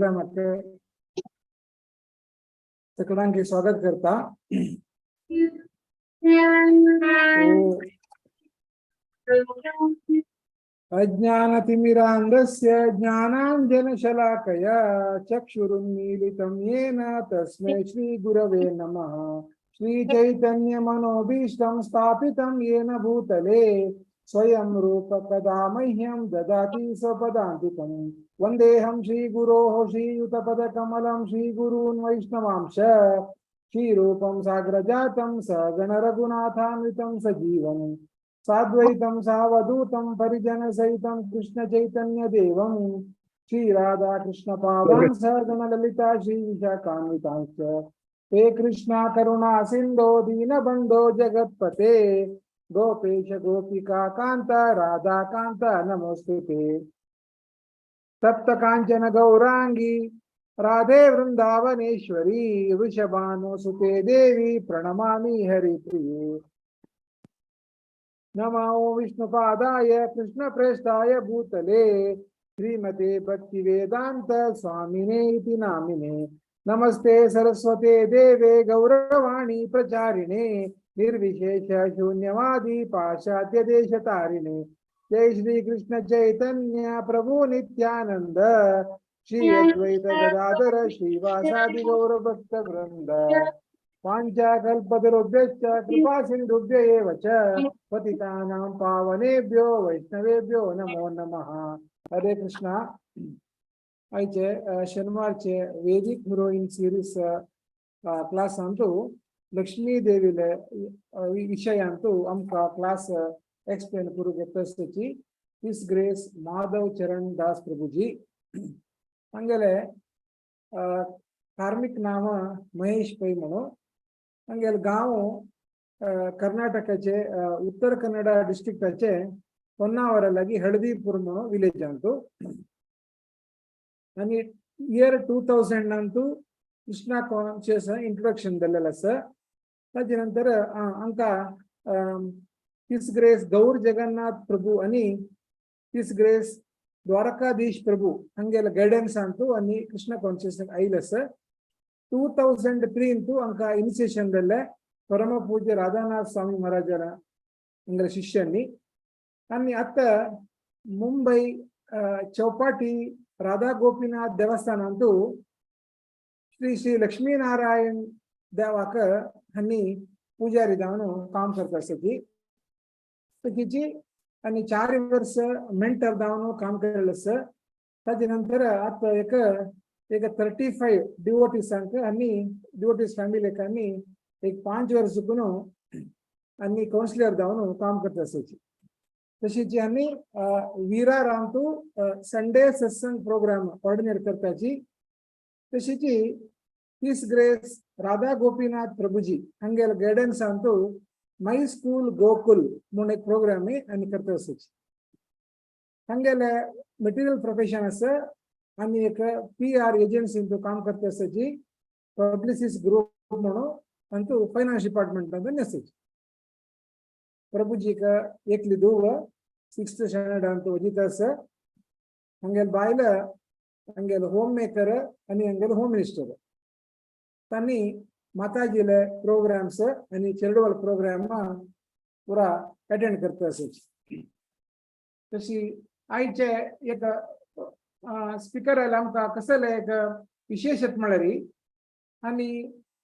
प्रोग्रामाक सगळ्यांक स्वागत करता. अज्ञानतिमिरान्धस्य ज्ञानाञ्जनशलाकया चक्षुरुन्मीलितं येन तस्मै श्रीगुरवे नमः. श्रीचैतन्यमनोभीष्टं स्थापितं येन भूतले स्वयं रूप कदा मह्यं ददाति स्वपदान्तिकं. वन्देऽहं श्रीगुरोः श्रीयुतपदकमलं श्रीगुरून् वैष्णवांश श्रीरूपं साग्रजातं सगणरघुनाथान्वितं सजीवं साद्वैतं सावधूतं परिजनसहितं कृष्णचैतन्यदेवं श्रीराधाकृष्णपादां सगणललिता श्रीविशाखान्वितांश्च. हे कृष्णा करुणा सिन्धो दीनबन्धो जगत्पते गोपेश गोपिका कांत राधा कांत नमोस्तुते. तप्त कांचन गौरांगी राधे वृंदावनेश्वरी वृषभानुसुते देवी प्रणमामि हरिप्रिये. नमो विष्णुपादाय कृष्णप्रेष्ठाय भूतले श्रीमते भक्तिवेदांत स्वामिने इति नामिने. नमस्ते सरस्वते देवे गौरवाणी प्रचारिणे निर्विशेष शून्यवादी पाश्चात्य देशतारिणे. जय श्री कृष्ण चैतन्य प्रभु नित्यानंद श्री अद्वैत गदाधर श्रीवासादि गौर भक्त वृंद. वाञ्छाकल्पतरुभ्यश्च कृपा सिन्धुभ्य एव च पतितानां पावनेभ्यो वैष्णवेभ्यो नमो नमः. हरे कृष्णा. आयचे शनिवारचे Vedic heroine series class Antu Lakshmi देवीले विषय अंतू आमकां क्लास एक्सप्लेन करूंक येता. His grace Madhav Charan Das Prabhuji. हांगेले कार्मिक नाम महेश पै म्हणून. हांगेले गांव कर्नाटकाचे उत्तर कन्नड डिस्ट्रिक्टाचे होन्नावरा लागी हळदीपूर म्हणून विलेज अंतू. आणि year 2000 Antu Krishna conscious introduction दिलेलं आसा. ताजे नंतर आमकां his grace गौर जगन्नाथ प्रभू आणि his grace Dwarkadhish Prabhu हांगेले गैडन्स Antu आणि कृष्ण कॉन्शियस आयले आसा. 2003 इंतू आमकां इनिशिएशन दिल्ले परम पूज्य राधानाथ स्वामी महाराजರ हांगेले शिष्यांनी. आणि आता मुंबई चौपाटी राधा गोपीनाथ देवस्थानांतू श्री श्री लक्ष्मीनारायण देवाक हन्नी पुजारी जावन काम करता आसती. तशीची आणि 4 वर्ष मेंटर जावन काम केलेलं आसा. ताजे नंतर आता एक एक 35 डिवोटीसांक आनी डिवोटीस फॅमिलीक आनी एक 5 वर्स आनी कावन्सिलर जावन काम करता आसाची. तशीच आमी विरारांतू संडे सत्संग प्रोग्राम कोऑर्डिनेट करताची. तशीच his grace Radha Gopinath Prabhuji हांगेले गैडन्स Antu my school Gokul म्हूण एक प्रोग्राम आनी करता आसाची. हांगेले मटेरियल प्रोफेशन आसा आनी एक PR एजन्सींतू काम करता आसाची. पब्लिसिस ग्रुप म्हणून अंतू फायनान्स डिपार्टमेंट आसाची. प्रभुजीक एकली धूव 6th standard अंतू वजित आसा. हांगेले बायल हांगेले होम मेकर आनी हांगेले होम मिनिस्टर. तांणी माताजीले प्रोग्राम्स आनी चेरडूवाल प्रोग्राम पुरा अटेंड करता आसाची. तशी आयचे एक स्पिकर आयले आमकां कसले एक विशेषत म्हळ्यार आनी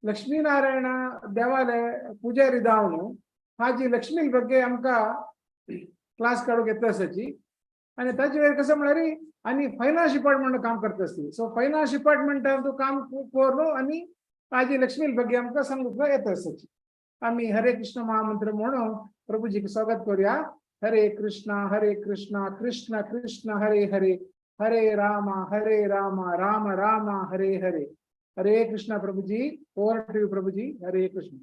लक्ष्मीनारायण देवाले पुजारी जावन हाजी लक्ष्मी ಬಗ್ಗೆ आमकां क्लास काडूंक येता आसाची. आनी ताजे वयर कसं म्हळ्यार आनी फायनान्स डिपार्टमेंट काम करता आसली. सो फायनान्स डिपार्टमेंटान तूं काम करून आनी हाजी लक्ष्मी ಬಗ್ಗೆ आमकां सांगूंक येता आसाची. आमी हरे कृष्ण महामंत्र म्हणून प्रभुजीक स्वागत करूया. हरे कृष्णा हरे कृष्णा कृष्ण कृष्ण हरे हरे हरे राम हरे राम राम राम हरे हरे. हरे कृष्णा प्रभुजी. Over to you Prabhuji. Hare Krishna.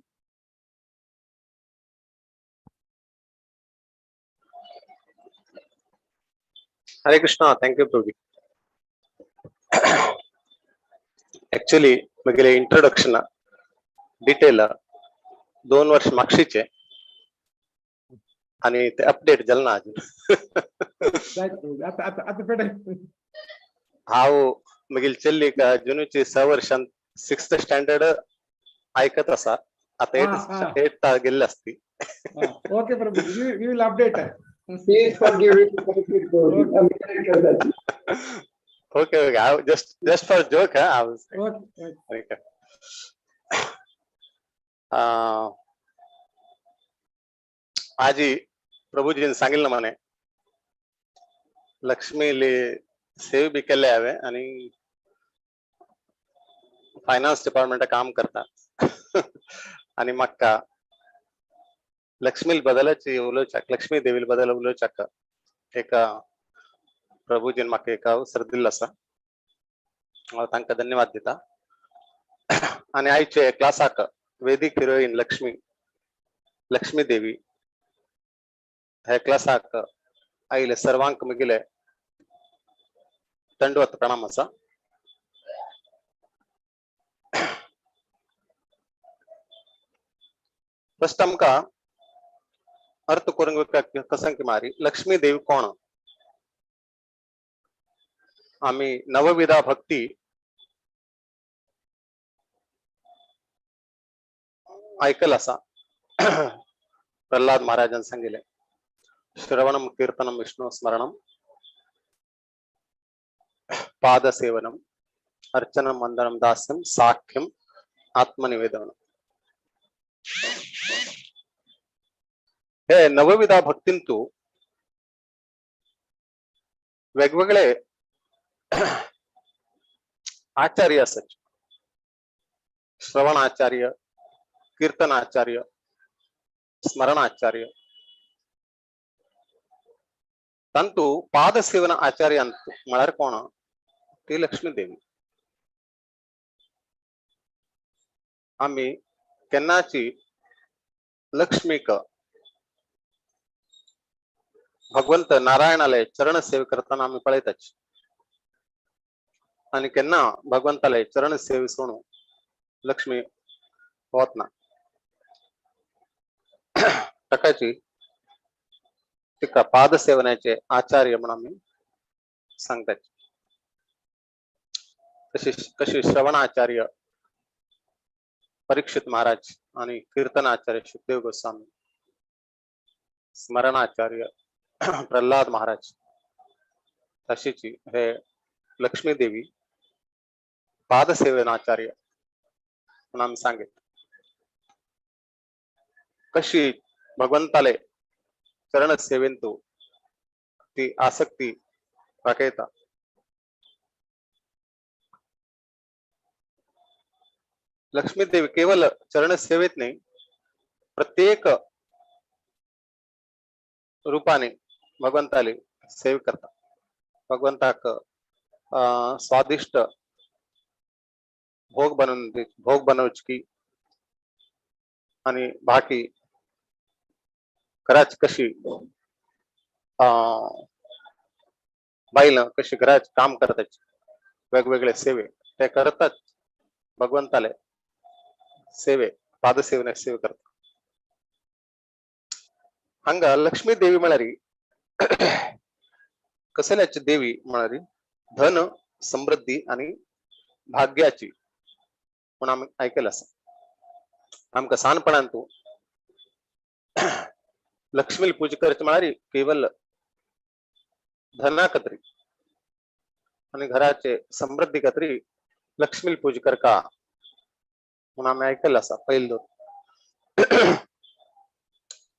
Hare Krishna. Thank you Prabhuji. Actually म्हगेले इंट्रोडक्शन डिटेल 2 वर्ष मागशीचे आणि ते अपडेट जालें ना अजून. आता आता आता पेटे हांव मागीर चेल्लीक जुनूची 6 वर्षां 6th standard आयकत आसा. आता 8th गेल्ली असती. Okay Prabhu, we will update. Please forgive it. Okay okay, just just for joke. Okay. आजी प्रभुजीन सांगितलं म्हणे लक्ष्मीले सेव बी केले हवे आणि फायनान्स डिपार्टमेंट काम करता आणि म्हाका लक्ष्मी बदलाची उलोवच्याक, लक्ष्मी देवी बदल उलोवच्याक एका प्रभुजीन म्हाका एक अवसर दिल्लो आसा. हांव तांकां धन्यवाद दिता. आनी आयचे क्लासाक वेदीक हिरोईन लक्ष्मी, लक्ष्मी देवी ह्या क्लासाक आयिल्ले सर्वांक म्हगेले दंडवत प्रणाम आसा. फर्स्ट आमकां अर्थ करूंक कसं की मारी लक्ष्मी देवी कोण. आमी नवविधा भक्ती ऐकल आसा. प्रल्हाद महाराजान सांगितले श्रवणम कीर्तनम विष्णु स्मरणम पादसेवनम अर्चनम वंदनम दास्यम साख्यम आत्मनिवेदनम. हे नवविधा भक्तींतू वेगवेगळे आचार्य आसात. श्रवणाचार्य, कीर्तनाचार्य, स्मरणाचार्य. तांतू पादसेवन आचार्य म्हळ्यार कोण? ती लक्ष्मी देवी. आमी केन्नाची लक्ष्मीक भगवंत नारायणाले चरण सेवे करताना आमी पळयताच आनी केन्ना भगवंताले चरण सेवे सोडून लक्ष्मी होत ना. ताकाची तिका पादसेवनाचे आचार्य म्हणून आमी सांगतात. तशी कशी श्रवणाचार्य परीक्षित महाराज आणि कीर्तनाचार्य शुकदेव गोस्वामी, स्मरणाचार्य प्रल्हाद महाराज, तशीची हे लक्ष्मी देवी पादसेवनाचार्य म्हणून आमी सांगित. कशी भगवंताले चरण सेवेंतू ती आसक्ती दाखयता. लक्ष्मी देवी केवल चरण सेवेत नाही, प्रत्येक रूपाने भगवंताले सेव करता. भगवंताक स्वादिष्ट भोग बनवून भोग बनवची आणि बाकी घराच कशी बाईल कशी घराच काम करतात, वेगवेगळे सेवे ते करतात. भगवंताले सेवे पादसेवने सेवे करतात. हांगा लक्ष्मी देवी म्हळ्यार कसल्याची देवी म्हळ्यार धन, समृद्धी आणि भाग्याची म्हण आमी आयकल आसा. आमकां ल्हानपणांत लक्ष्मी पूजा करची म्हळ्यार केवल धना खातीर आणि घराचे समृद्धी खातीर लक्ष्मी पूजा करका म्हणून आमी आयकल आसा पयलो.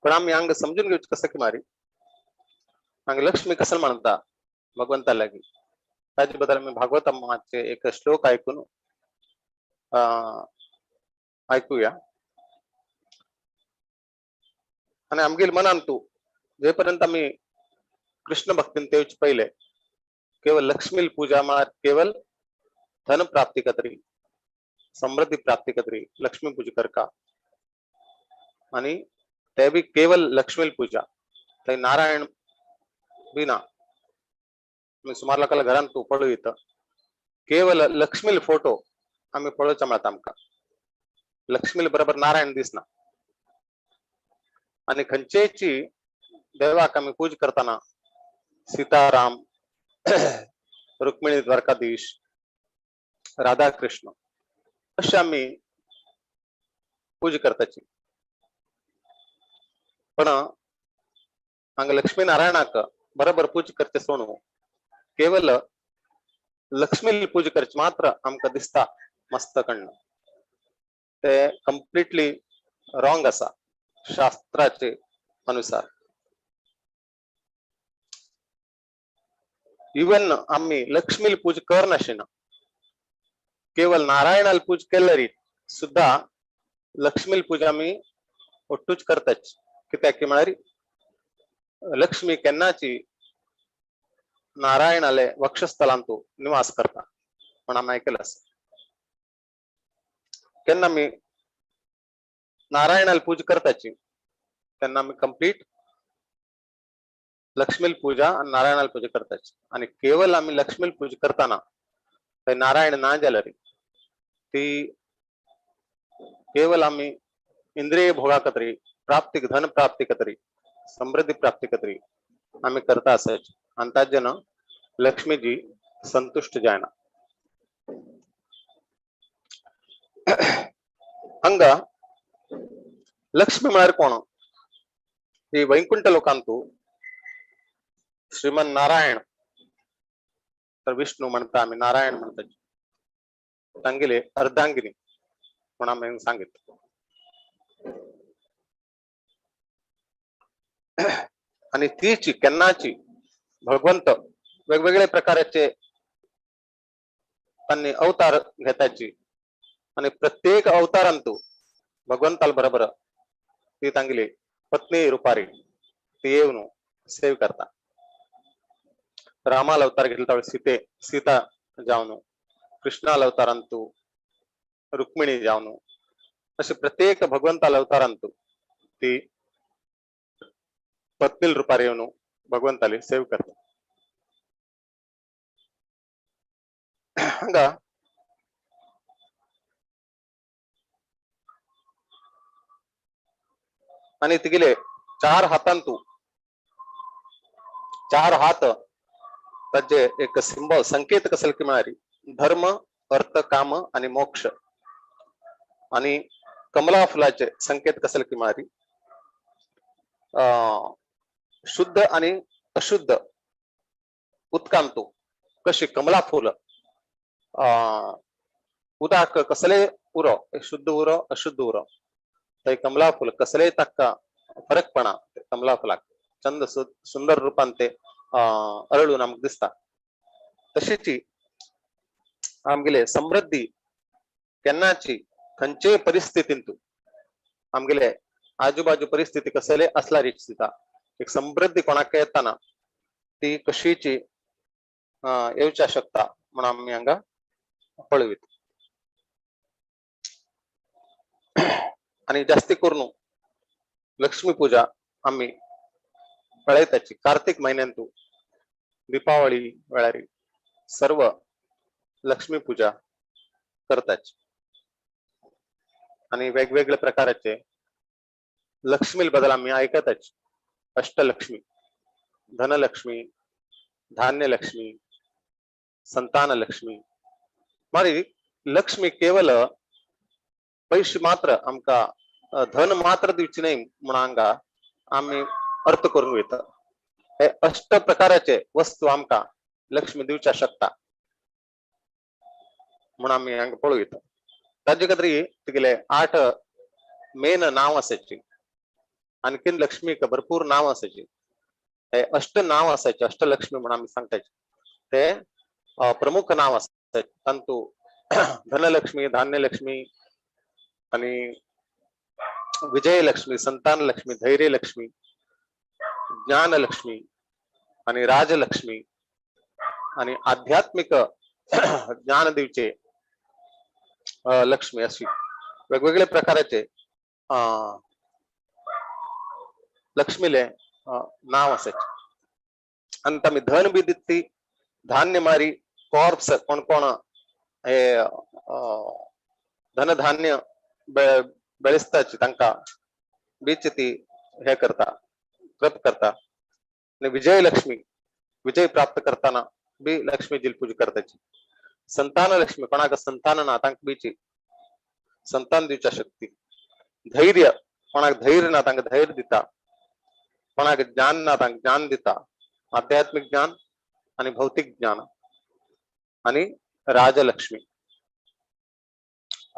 पण आमी हांगा समजून घेवचें कसं की मारी हांगा लक्ष्मी कसं म्हणता भगवंता लागीं ताजे बद्दल आमी भागवताचे एक श्लोक आयकून आयकुया. आणि आमगेल मनान तू जे पर्यंत आमी कृष्ण भक्तीन तेवचे पहिले केवळ लक्ष्मी पूजा म्हळ्यार केवळ धन प्राप्ती खातीर, समृद्धी प्राप्ती खातीर लक्ष्मी पूजा करका आणि ते बी केवळ लक्ष्मी पूजा, थंय नारायण बी ना. सुमार लोकांना घरान तूं पळय येता केवळ लक्ष्मी फोटो आमी पळोवचा मेळटा आमकां. लक्ष्मी बरोबर नारायण दिसना. आणि खंयचेची देवाक आमी पूजा करताना सीताराम, रुक्मिणी द्वारकाधीश, राधा कृष्ण अशें आमी पूजा करताची. पण हांगा लक्ष्मी नारायणाक बरोबर पूजा करचे सोडून केवल लक्ष्मी पूजा करचे मात्र आमकां दिसता मस्त कडन, ते कंप्लिटली रॉंग आसा शास्त्राचे अनुसार. इवन आमी लक्ष्मी पूजा करनाशिना, केवल नारायणाला पूजा केल्यारी सुद्धा लक्ष्मी पूजा आमी ಒಟ್ಟೂच करताच. कित्याक की म्हळ्यार लक्ष्मी केन्नाची नारायणाले वक्षस्थलांतू निवास करता म्हण आमी आयकलां आसा. केन्ना आमी नारायणाला पूजा करताची तेन्ना आमी कंप्लीट लक्ष्मी पूजा आणि नारायणाला पूजा करताची. आणि केवल आमी लक्ष्मी पूजा करताना थंय नारायण ना जाल्यार ती केवल आमी इंद्रिय भोगा खातीर, प्राप्ती धन प्राप्ती खातीर, समृद्धी प्राप्ती खातीर आमी करता आसाची आनी ताजेन लक्ष्मीजी संतुश्ट जायना. हांगा लक्ष्मी म्हळ्यार कोण? ही वैकुंठ लोकांतू श्रीमन नारायण, तर विष्णू म्हणता आमी, नारायण म्हणता, तांगेले अर्धांगिनी म्हण आमी सांगितलं. आणि तीची केन्नाची भगवंत वेगवेगळे प्रकाराचे त्यांनी अवतार घेताची आणि प्रत्येक अवतारांतू भगवंताल बरोबर ती तांगेली पत्नी रुपारी ती येवन सेव करता. रामाला अवतार घेतला त्यावेळी सीते सीता जावन, कृष्णाला अवतारांतू रुक्मिणी जावन, असे प्रत्येक भगवंताला अवतारांतू ती पत्नी रुपार येवन भगवंताली सेव करता. हांगा आणि तिगेले चार हातांतू चार हात ताजे एक सिंबल संकेत कसले की म्हळ्यार धर्म, अर्थ, काम आणि मोक्ष. आणि कमला फुलाचे संकेत कसले की म्हळ्यार शुद्ध आणि अशुद्ध उदकांतू कशी कमला फुल उदक कसले उरो, शुद्ध उरो अशुद्ध उरो, थंय कमला फुल कसले ताका फरकपणा कमला फुलाक चंद सुंदर रूपान ते अरळून आमकां दिसता. तशीच आमगेले समृद्धी केन्नाची खंयचेय परिस्थितींतू आमगेले आजूबाजू परिस्थिती कसले असल्यार दिसता एक समृद्धी कोणाक येताना ती कशीची येवच्या शकता म्हणून आमी हांगा पळयत. आणि जास्ती करून लक्ष्मी पूजा आमी पळयताची कार्तिक महिन्यांतू दीपावली वेळार सर्व लक्ष्मी पूजा करताची आणि वेगवेगळे प्रकाराचे लक्ष्मी बद्दल आमी आयकताची. अष्टलक्ष्मी, धनलक्ष्मी, धान्यलक्ष्मी, संतानलक्ष्मी. मागीर लक्ष्मी केवल पैसे मात्र आमकां धन मात्र दिवची न्हय म्हूण हांगा आमी अर्थ करूंक वयता. हे अष्ट प्रकाराचे वस्तू आमकां लक्ष्मी दिवच्या शकता म्हूण आमी हांगा पळोवं. ताजे खातीर तिगेले 8 मेन नांव आसाची. आणखीन लक्ष्मीक भरपूर नांव आसाची. हे अष्ट नांव आसाचे, अष्टलक्ष्मी म्हूण आमी सांगताची ते प्रमुख नांव आसा. तांतू धनलक्ष्मी, धान्यलक्ष्मी आणि विजयलक्ष्मी, संतानलक्ष्मी, धैर्यलक्ष्मी, ज्ञानलक्ष्मी आणि राजलक्ष्मी आणि आध्यात्मिक ज्ञान दिवचे लक्ष्मी अशी वेगवेगळे प्रकाराचे लक्ष्मीले नाव असायचे. आणि आमी धन बी दिती, धान्य मारी कॉर्प्स कोण कोण हे धनधान्य बेळिस्ताची तांकां बीच ती हे करता, कृप करता. आणि विजयलक्ष्मी विजय प्राप्त करताना बी लक्ष्मीजी पूजा करताची. संतान लक्ष्मी कोणाक संतान ना तांकां बीची संतान दिवच्या शक्ती, धैर्य कोणाक धैर्य ना तांकां धैर्य दिता, कोणाक ज्ञान ना तांकां ज्ञान दिता, आध्यात्मिक ज्ञान आणि भौतिक ज्ञान, आणि राजलक्ष्मी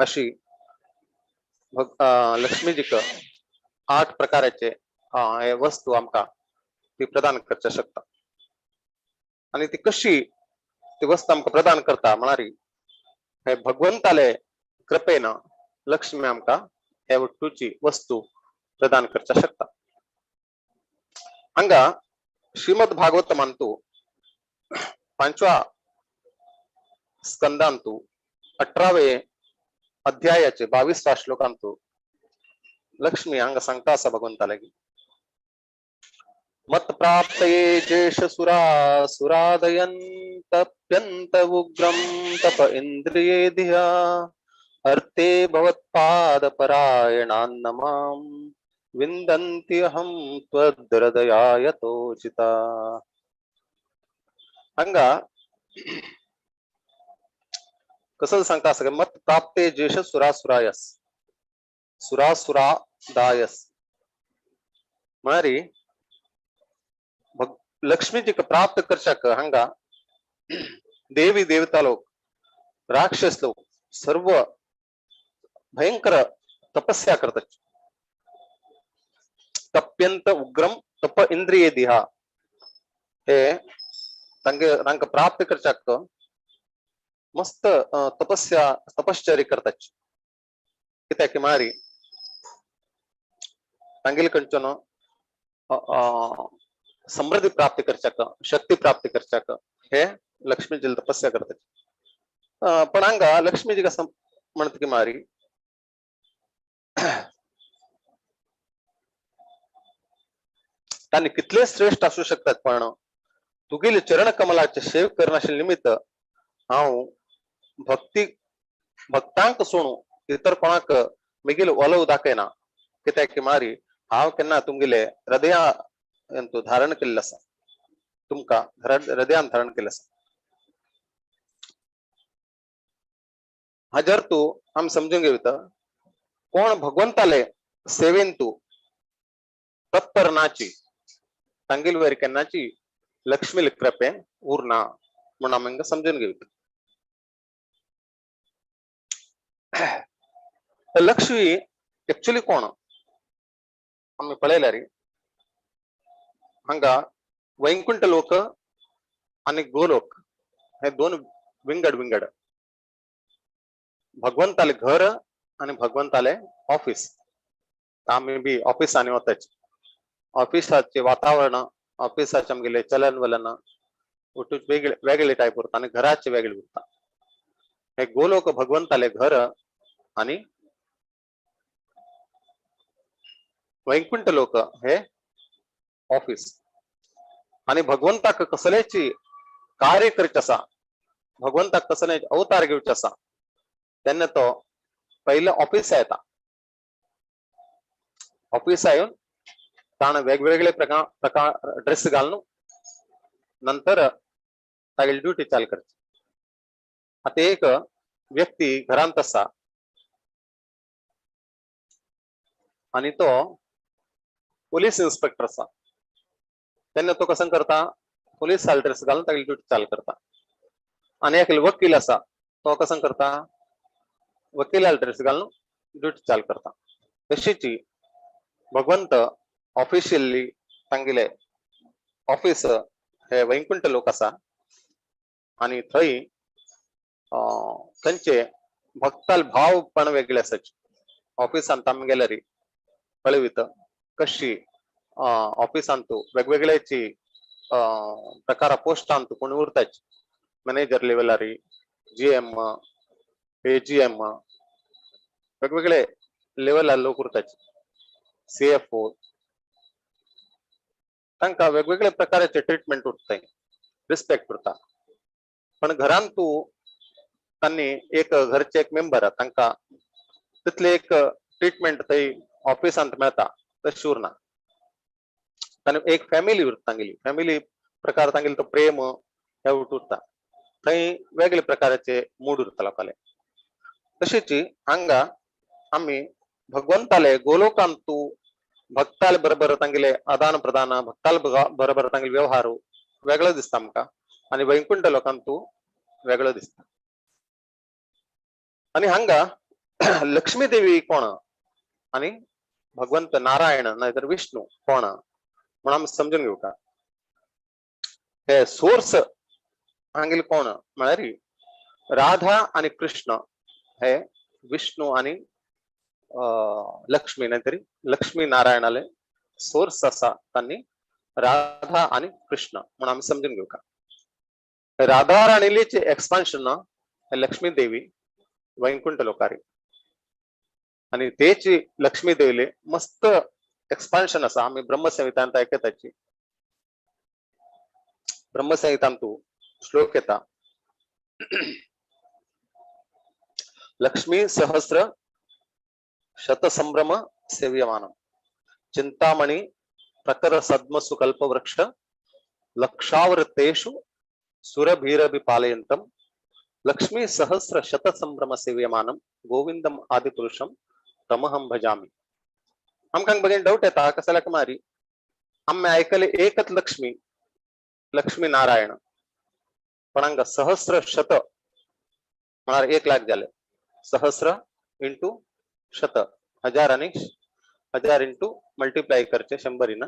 अशी लक्ष्मीजीक 8 प्रकाराचे हे वस्तू आमकां ती प्रदान करच्या शकता. आणि ती कशी ती वस्तू आमकां प्रदान करता म्हणारी हे भगवंताले कृपेन लक्ष्मी आमकां हे वट्टूची वस्तू प्रदान करच्या शकता. हांगा श्रीमद भागवत मानतो 5व्या स्कंदांतु 18वे अध्यायाचे 22व्या श्लोकांतु लक्ष्मी हांगा सांगता आसा भगवंता लागी, मत प्राप्तये जेष सुरा सुरादयन्तप्यन्त उग्रं तप इंद्रिये धिया अर्थे भवत्पादपरायणान्नमां विन्दन्ति अहं त्वद्हृदयायतोचिता. हांगा कसं सांगता असं मत प्राप्ते जेष सुरासुरायस सुरासुरादायस म्हळ्यार लक्ष्मीजीक प्राप्त करच्याक हांगा देवी देवता लोक राक्षस लोक सर्व भयंकर तपस्या करतात. तप्यंत उग्रम तप इंद्रिय दिहा हे तांकां प्राप्त करच्याक मस्त तपस्या तपश्चर्य करतात. कित्याक म्हळ्यार तांगेले कडच्यान समृद्धी प्राप्त करच्याक शक्ती प्राप्त करच्याक हे लक्ष्मीजी तपस्या करतात. पण हांगा लक्ष्मीजी कसं म्हणत की मारी तांणी कितले श्रेष्ठ असू शकतात पण तुगेले चरण कमलाचे सेव करण्याचे निमित्त हांव भक्ती भक्तांक सोडून इतर कोणाक मिगेल ओलव दाखयना. कित्याक की मारी हांव केन्ना तुमगेले हृदया धारण केल्लें आसा, तुमकां हृदयान धारण केल्लें आसा. हाजेर तूं आमी समजून घेवता कोण भगवंताले सेवेन तूं तत्पर नाची तांगेल वयर केन्नाची लक्ष्मी कृपे उरना म्हूण आमी समजून घेवता. लक्ष्मी एक्चुअली कोण आमी पळयल्यार हांगा वैकुंठ लोक आनी गोलोक हे दोन विंगड विंगड, भगवंताले घर आनी भगवंताले ऑफिस. आमी बी ऑफिसांनी वताच, ऑफिसाचे वातावरण ऑफिसाचे आमगेले चलन वलन उठूच वेगळे वेगळे टायप उरता आनी घराचे वेगळे उरता. हे गोलोक भगवंताले घर आनी वैकुंठ लोक हे ऑफिस. आनी भगवंताक कसलेची कार्य करचें आसा, भगवंताक कसले अवतार घेवचे आसा तेन्ना तो पयले ऑफिसा येता. ऑफिसा येवन ताणें वेगवेगळे प्रकार प्रकार ड्रेस घालून नंतर तागेली ड्युटी चालू करची. आतां एक व्यक्ती घरांत आसा आनी तो पोलीस इन्स्पेक्टर आसा तेन्ना तो कसं करता पोलीस ड्रेस घालून तागेली ड्युटी चालू करता. आनी एक वकील आसा तो कसं करता वकिला ड्रेस घालून ड्युटी चालू करता. तशीच भगवंत ऑफिशियली तांगेले ऑफिस हे वैकुंठ लोक आसा आनी थंय थंयचे भक्ताल भाव पण वेगळे आसाचे. ऑफिसांत आमी गेल्यार पळयत कशी ऑफिसांत वेगवेगळ्याची प्रकार पोस्टांत कोण उरताच, मॅनेजर लेवलार जीएम एजीएम वेगवेगळे लेवलार लोक उरताच, सीएफओ, तांकां वेगवेगळे प्रकाराचे ट्रिटमेंट उरताय, रिस्पेक्ट उरता. पण घरांत तूं तांणी एक घरचे एक मेंबर तांकां तितले एक ट्रिटमेंट थंय ऑफिसांत मेळटा तशी उरना. तांणी एक फॅमिली उरता तांगेली, फॅमिली प्रकार तांगेली तो प्रेम हे उरता. थंय वेगळे प्रकाराचे मूड उरता लोकाले. तशीच हांगा आमी भगवंताले गोलोकांतू भक्ताले बरोबर तांगेले आदान प्रदान, भक्ताले बरोबर तांगेले व्यवहार वेगळो दिसता आमकां आनी वैकुंठ लोकांतू वेगळो दिसता. आनी हांगा लक्ष्मी देवी कोण आनी भगवंत नारायण नाहीतर विष्णू कोण म्हणून आमी समजून घेवका. हे सोर्स हांगेले कोण म्हळ्यार राधा आनी कृष्ण हे विष्णू आनी लक्ष्मी नाहीतरी लक्ष्मी नारायणाले सोर्स आसा तांणी राधा आनी कृष्ण म्हणून आमी समजून घेवका. राधा राणीचे एक्सपान्शन हे लक्ष्मी देवी वैकुंठ लोकारी आनी तेची लक्ष्मी देवीले मस्त एक्सपान्शन आसा. आमी ब्रह्मसंहितांत आयकताची, ब्रह्मसंहितांतू श्लोक येता लक्ष्मी सहस्र शतसंभ्रम सेव्यमानम चिंतामणि प्रकर सद्मसु कल्पवृक्ष लक्षावृतेषु सुरभीरभि पालयन्तं लक्ष्मी सहस्र शतसंभ्रम सेव्यमानम गोविंदम आदिपुरुषम तमहं भजामि. आमकां बघेन डाऊट येता कसाला कुमारी आम्ही ऐकले एकच लक्ष्मी लक्ष्मी नारायण, पण हांगा सहस्र शत म्हळ्यार 1 लाख जाले. सहस्र इंटू शत हजार आनी हजार इंटू मल्टिप्लाय करचे शंभरीन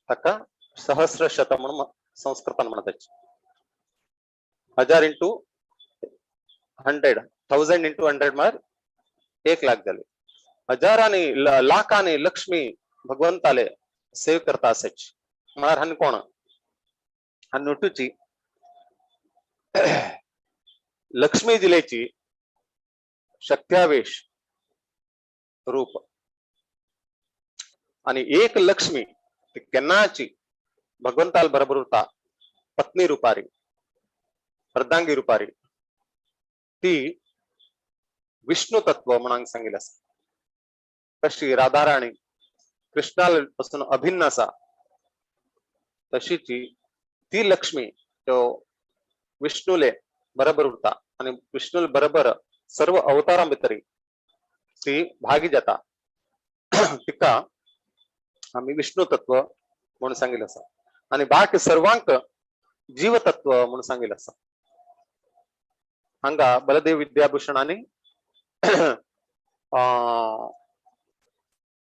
ताका सहस्र शत म्हणून संस्कृतान म्हणतात. 1000 इंटू 100, 1000 इंटू 100 म्हळ्यार 1 लाख जाले. हजारांनी लाखांनी लक्ष्मी भगवंताले सेव करता असायची म्हळ्यार हांणी कोण हांणी नोटूची लक्ष्मी जिलेची शक्त्यावेश रूप. आणि एक लक्ष्मी ती केन्नाची भगवंताल बरोबर उरता पत्नी रुपारी अर्धांगी रुपारी ती विष्णू तत्व म्हणून सांगितलं आसा. कशी राधाराणी कृष्णाल पासून अभिन्न आसा तशीची ती लक्ष्मी तो विष्णूले बरोबर उरता आणि विष्णूले बरोबर सर्व अवतारां भितर ती भागी जाता. तिका आमी विष्णू तत्व म्हणून सांगितलं आसा आणि बाकी सर्वांक जीवतत्व म्हणून सांगितलं आसा. हांगा बलदेव विद्याभूषण आणि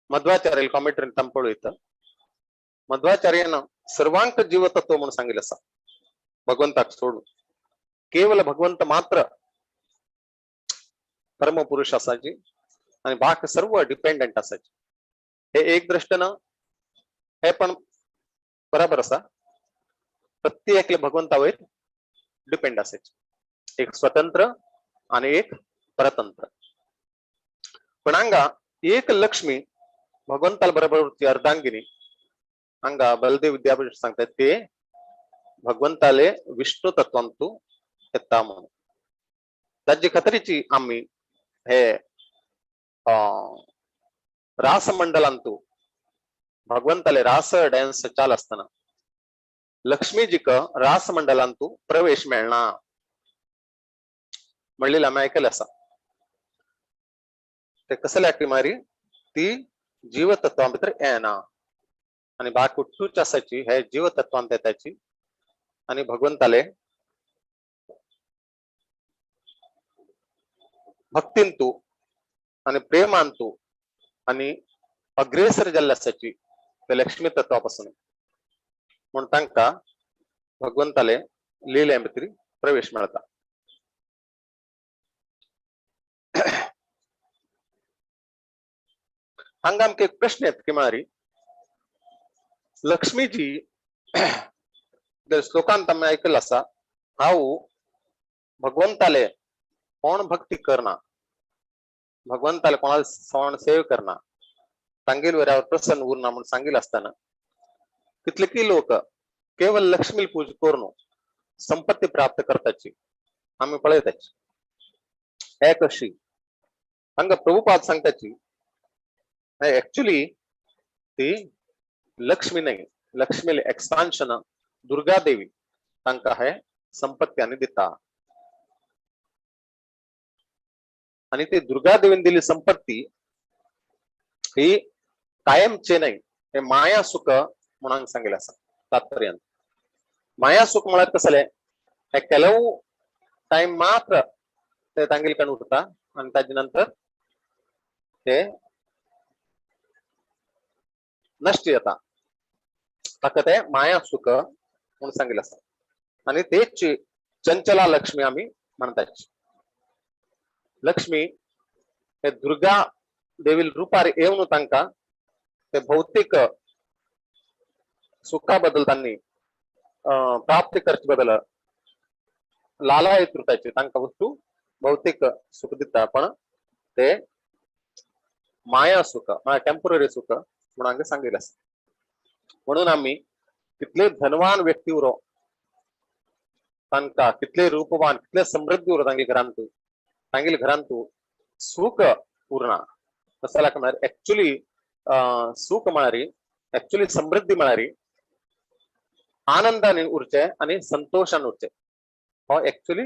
मध्वाचार्य कॉमेंट्री तंपळू येतं. मध्वाचार्यानं सर्वांक जीवतत्व म्हणून सांगितलं आसा भगवंताक सोडून. केवल भगवंत मात्र परमपुरुष असायची आणि बाकी सर्व डिपेंडंट असायचे. हे एक दृष्टीनं हे पण बरोबर असा, प्रत्येक भगवंतावर डिपेंड असायचे, एक स्वतंत्र आणि एक परतंत्र. पण हांगा एक लक्ष्मी भगवंताला बरोबर ती अर्धांगिनी हांगा बलदेव विद्यापीठ सांगतात ते भगवंताले विष्णू तत्वांतू येता म्हणून. ताजे खातीरची आमी हे रासमंडलांतू भगवंताले रास डान्स चाल असताना लक्ष्मीजीक रासमंडलांतू प्रवेश मेळना म्हणलेलं आम्ही ऐकलं आसा. ते कसल्या मारी ती जीवतत्वां भितर येना आणि बाकी उठूच आसाची हे जीवतत्वांत येताची आणि भगवंताले भक्तींतू आणि प्रेमांतू आणि अग्रेसर जाल्ले आसाची ते लक्ष्मी तत्वापासून म्हूण तांकां भगवंताले लिल्या भितर प्रवेश मेळता. हांगा आमकां एक प्रश्न येता की म्हळ्यार लक्ष्मीजी श्लोकांत आमी आयकल्लें आसा हांव भगवंताले कोण भक्ती करना, भगवंताले कोणाले सवण सेव करना, तांगेल वयल्यार प्रसन्न उरना म्हूण सांगिल्लें आसतना कितले की लोक केवळ लक्ष्मी पूज करून संपत्ती प्राप्त करताची आमी पळयताची. हे कशी हांगा प्रभुपाद सांगताची ऍक्च्युली ती लक्ष्मी नाही, लक्ष्मीले एक्सपान्शन दुर्गा देवी तांकां हे संपत्ती आनी दिता. आणि ते दुर्गा देवीन दिली संपत्ती ही कायमचे नाही, हे माया सुख म्हणून सांगितलं आसा तात्पर्यान. माया सुख म्हळ्यार कसलें, हे ಕೆಲವು टायम मात्र ते तांगेले कडून उरता आणि ताजे नंतर ते नष्ट जाता, ताका ते माया सुख म्हणून सांगितलं आसा. आणि तेच चंचला लक्ष्मी आम्ही म्हणतात. लक्ष्मी हे दुर्गा देवील रुपार येवन तांकां ते भौतिक सुखा बद्दल तांणी प्राप्त करचे बदल लालायत उरताचे, तांकां वस्तू भौतिक सुख दिता, पण ते माया सुख म्हळ्यार टेम्पररी सुख म्हणून हांगा सांगिल्लें आसा. म्हणून आमी कितले धनवान व्यक्ती उरो, तांकां कितले रूपवान कितले समृद्धी उरो तांगे घरांतू, तांगेले घरांतू सुख उरना. तसो जाल्यार म्हळ्यार एक्चुअली सुख म्हळ्यार एक्चुअली समृद्धी म्हळ्यार आनंदान उरचे आनी संतोषान उरचे, हो एक्चुअली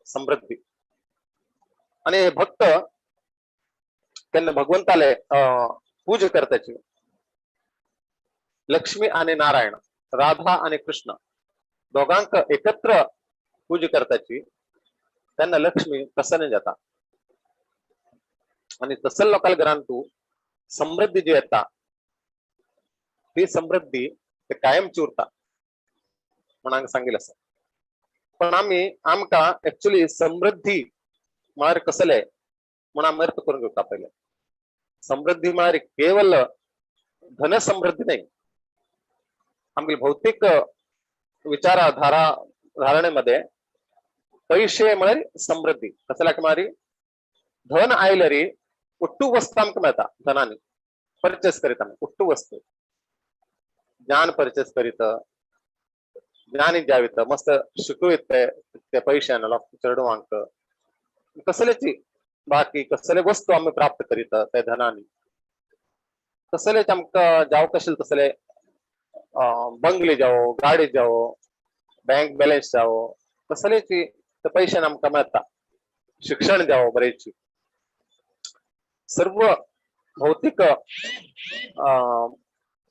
समृद्धी. आनी हे भक्त केन्ना भगवंताले पूजा करताची, लक्ष्मी आनी नारायण, राधा आनी कृष्ण दोगांक एकत्र पूजा करताची, तेन्ना लक्ष्मी प्रसन्न जाता. आनी तसले लोकांल्या घरांतू समृद्धी जी येता ती समृद्धी ते कायमची उरता म्हणून हांगा सांगिल्लें आसा. पण आमी आमकां एक्चुअली समृद्धी म्हळ्यार कसले म्हणून आमी अर्थ करून घेवता पयलें. समृद्धी म्हळ्यार केवल धन समृद्धी न्हय, आमगे भौतिक विचारा धारा धारणेमध्ये पैशे म्हळ्यार समृद्धी. कसल्या म्हळ्यार धन आयल्यार ಒಟ್ಟು वस्तू आमकां मेळटा, धनानी परचेस करीत आमी ಒಟ್ಟು वस्तू, ज्ञान परचेस करीत, ज्ञानी जावीत, मस्त शिकवीत ते पैशान चेडवांक, कसलेची बाकी कसले वस्तू आमी प्राप्त करीत ते धनानी, कसलेच आमकां जावं कशें तसले बंगले जावो, गाडी जावो, बँक बॅलन्स जावो, कसलेची ते पैशान आमकां मेळटा, शिक्षण जावो, बरेची सर्व भौतिक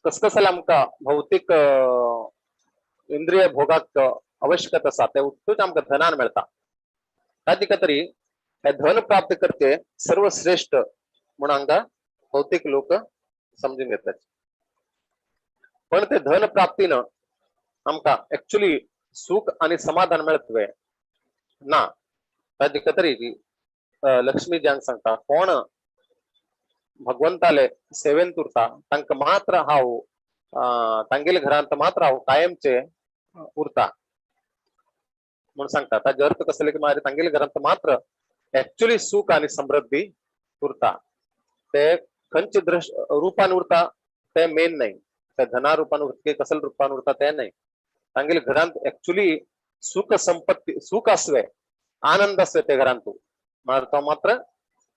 कसकसले आमकां भौतिक इंद्रिय भोगाक आवश्यकता आसा ते उत्तूच आमकां धनान मेळटा. ताजे खातीर हे धन प्राप्त करचे सर्वश्रेष्ठ म्हणून हांगा भौतिक लोक समजून घेतात. पण ते धन प्राप्तीन आमकां एक्चुअली सुख आनी समाधान मेळतवे ना. ताजे खातीर लक्ष्मी जी हांगा सांगता, कोण भगवंताले सेवेन उरता तांकां मात्र हांव तांगेले घरांत मात्र हांव कायमचे उरता म्हणून सांगता. ताजो अर्थ कसले की मागीर तांगेले घरांत मात्र एक्चुअली सुख आनी समृद्धी उरता. ते खंयचे दृश्य रुपान उरता ते मेन न्हय, ते धना रुपान उरता कसले रुपान उरता ते न्हय. तांगेले घरांत एक्चुअली सुख संपत्ती सुख आसवे, आनंद आसवे ते घरांतू, मात्र तो मात्र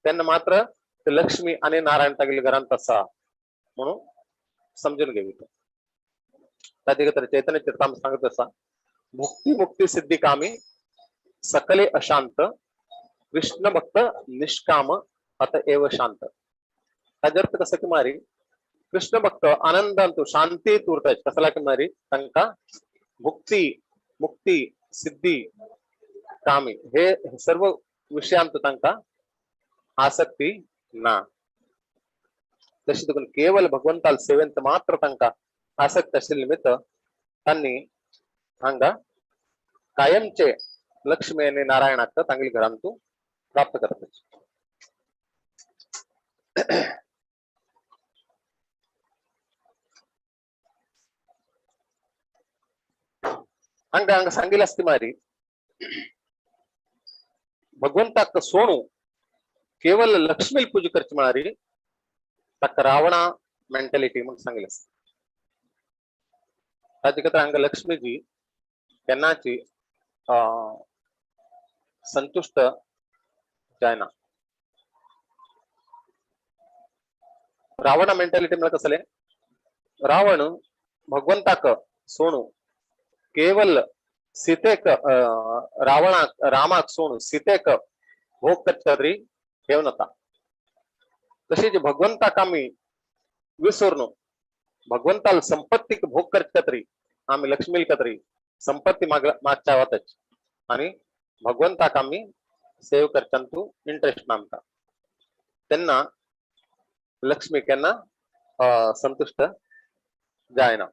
तेन्ना मात्र लक्ष्मी आनी नारायण तागेले घरांत आसा म्हणून समजून घेवी. ताजे खातीर चैतन्य चरितामृत सांगत आसा, भुक्ती मुक्ती सिद्धी कामी सकले अशांत, कृष्ण भक्त निष्काम अत एव शांत. ताजो अर्थ कसो की मारी कृष्ण भक्त आनंदांतू शांतीत उरता. कसला की मारी तांकां भुक्ती मुक्ती सिद्धी कामी हे सर्व विषयांत तांकां आसक्ती ना. तशी देखून केवल भगवंताल सेवेंत मात्र तांकां आसक्त आशिल्ले निमित्त तांणी हांगा कायमचे लक्ष्मी आनी नारायणाक तांगेले घरांतू प्राप्त करता. हांगा हांगा सांगिल्लें आसता मारी भगवंताक सोणू केवल लक्ष्मी पूजा करची म्हळ्यार ताका रावणा मेंटॅलिटी म्हणून सांगिल्लें आसा. ताजे खातीर हांगा लक्ष्मीजी केन्नाची संतुष्ट जायना. रावणा मेंटॅलिटी म्हळ्यार कसलें, रावण भगवंताक सोणू केवल सीतेक रावणाक रामाक सोडून सीतेक भोग करच्या तरी घेवन येता. तशीच भगवंताक आमी विसरून भगवंताल संपत्तीक भोग करच्या तरी आमी लक्ष्मील तरी संपत्ती मागच्या वताच आणि भगवंताक आमी सेव करच्यान तूं इंट्रस्ट ना आमकां, तेन्ना लक्ष्मी केन्ना संतुष्ट जायना.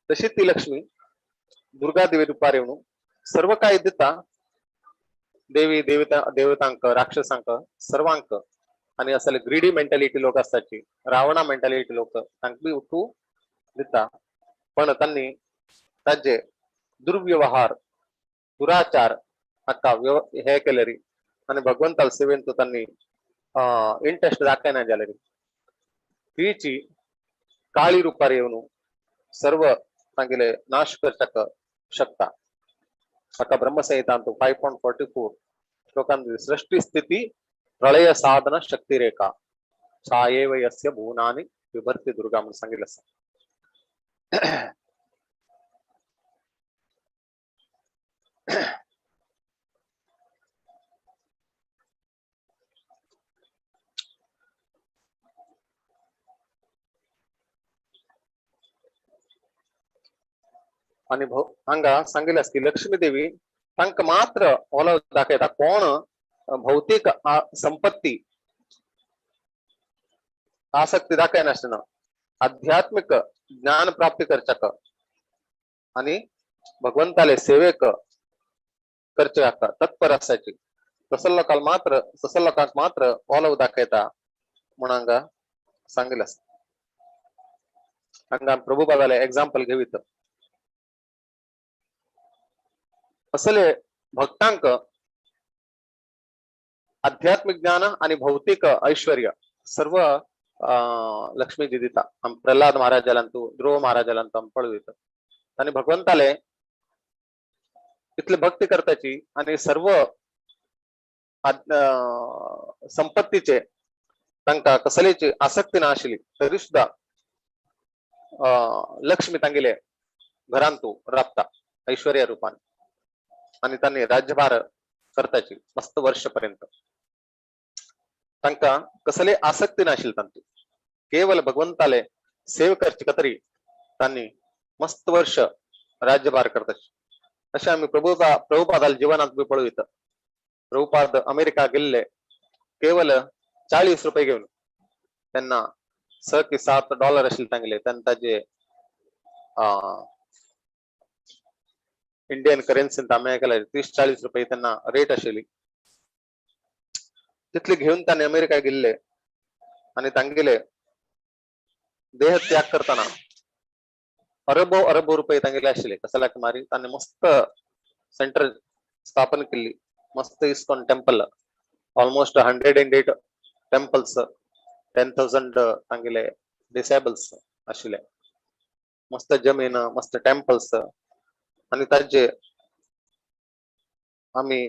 तशी ती लक्ष्मी दुर्गा देवी रूपार येवन सर्व काय दिता, देवी देवता देवतांक राक्षसांक सर्वांक, आणि असले ग्रीडी मेंटॅलिटी लोक असताची, रावणा मेंटॅलिटी लोक तांकां बी उठू दिता, पण त्यांनी ताजे दुर्व्यवहार दुराचार हाका हे केले री आणि भगवंताल सेवेन तो त्यांनी इंट्रस्ट दाखयना जाले री, तीची काळी रूपार येवन सर्व तांगेले नाश करच्याक शकता. हाका ब्रह्मसंहितांत 5.44 श्लोकांत सृष्टी स्थिती प्रलय साधन शक्ती रेखा छायेव यस्य भुवनानि विभर्ती दुर्गा म्हणून सांगितलं आसा. आणि हांगा सांगितलं आसा की लक्ष्मी देवी तांकां मात्र ओलो दाखयता कोण भौतिक संपत्ती आसक्ती दाखयनासतना आध्यात्मिक ज्ञान प्राप्ती करच्याक आणि भगवंताले सेवेक करच्याक तत्पर आसाची, तसो लोकांक मात्र तसो लोकांक मात्र ओलव दाखयता म्हूण हांगा सांगिल्लें आसा. हांगा प्रभुपादाले एग्जाम्पल घेवीत, असले भक्तांक आध्यात्मिक ज्ञान आणि भौतिक ऐश्वर्य सर्व लक्ष्मीजी दिता. प्रल्हाद महाराजालांतू ध्रुव महाराजालांतू आम पळयत आणि भगवंताले इतले भक्ती करताची आणि सर्व संपत्तीचे तांकां कसलेची आसक्ती ना आशिल्ली तरी सुद्धा लक्ष्मी तांगेले घरांतू राबता ऐश्वर्या रूपान आणि त्यांनी राज्यभार करताची मस्त वर्षपर्यंत. तांकां कसले आसक्ती नाशिल्ली तांतू, केवल भगवंताले सेव करची कतरी त्यांनी मस्त वर्ष राज्यभार करताची. अशें आमी प्रभुपादाल जीवनांत बी पळयत. प्रभुपाद अमेरिका गेल्ले केवल 40 रुपये घेवन, तेन्ना 6 की 7 डॉलर आशिल्ले तांगेले, तेन्ना ताजे इंडियन करन्सीन अमेरिकेला 30-40 रुपये त्यांना रेट आशिल्ली, तितले घेवन तांणी अमेरिका गेल्ले आणि तांगेले देह त्याग करताना अरबो अरबो रुपये तांगेले आशिल्ले. कसल्याक मारी तांणी मस्त सेंटर स्थापन केल्ली, मस्त ISKCON temple, almost 108 temples, 10,000 तांगेले डिसेबल्स आशिल्ले, मस्त जमीन, मस्त टेम्पल्स. आणि ताजे आमी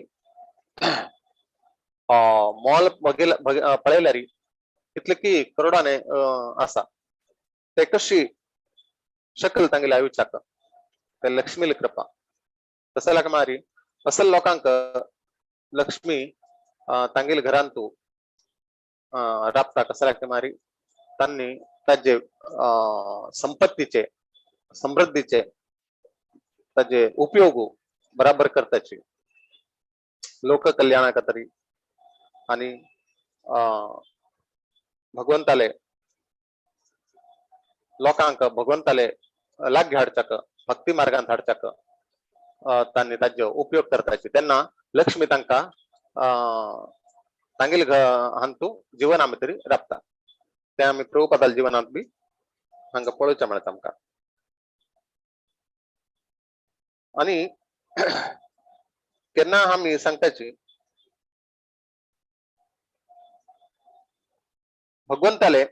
मॉल पळयल्यार इतले की करोडाने आसा, ते कशी शकल तांगेले आयुश्याक ते लक्ष्मीली कृपा. तसल्याक मारी असल लोकांक लक्ष्मी तांगेले घरांतू राबता. कसल्याक मारी तांणी ताजे संपत्तीचे समृद्धीचे ताजे उपयोग बराबर करताची लोक कल्याणा तरी आणि भगवंताले लोकांक भगवंताले लागीं हाडच्याक भक्ती मार्गांत हाडच्याक तांणी ताजो उपयोग करताची. तेन्ना लक्ष्मी तांकां तांगेले हांतू जीवना भितर राबता. तें आमी प्रभुपादाल्या जीवनांत बी हांगा पळोवचें मेळटा आमकां. आणि केन्ना आमी सांगताची भगवंताले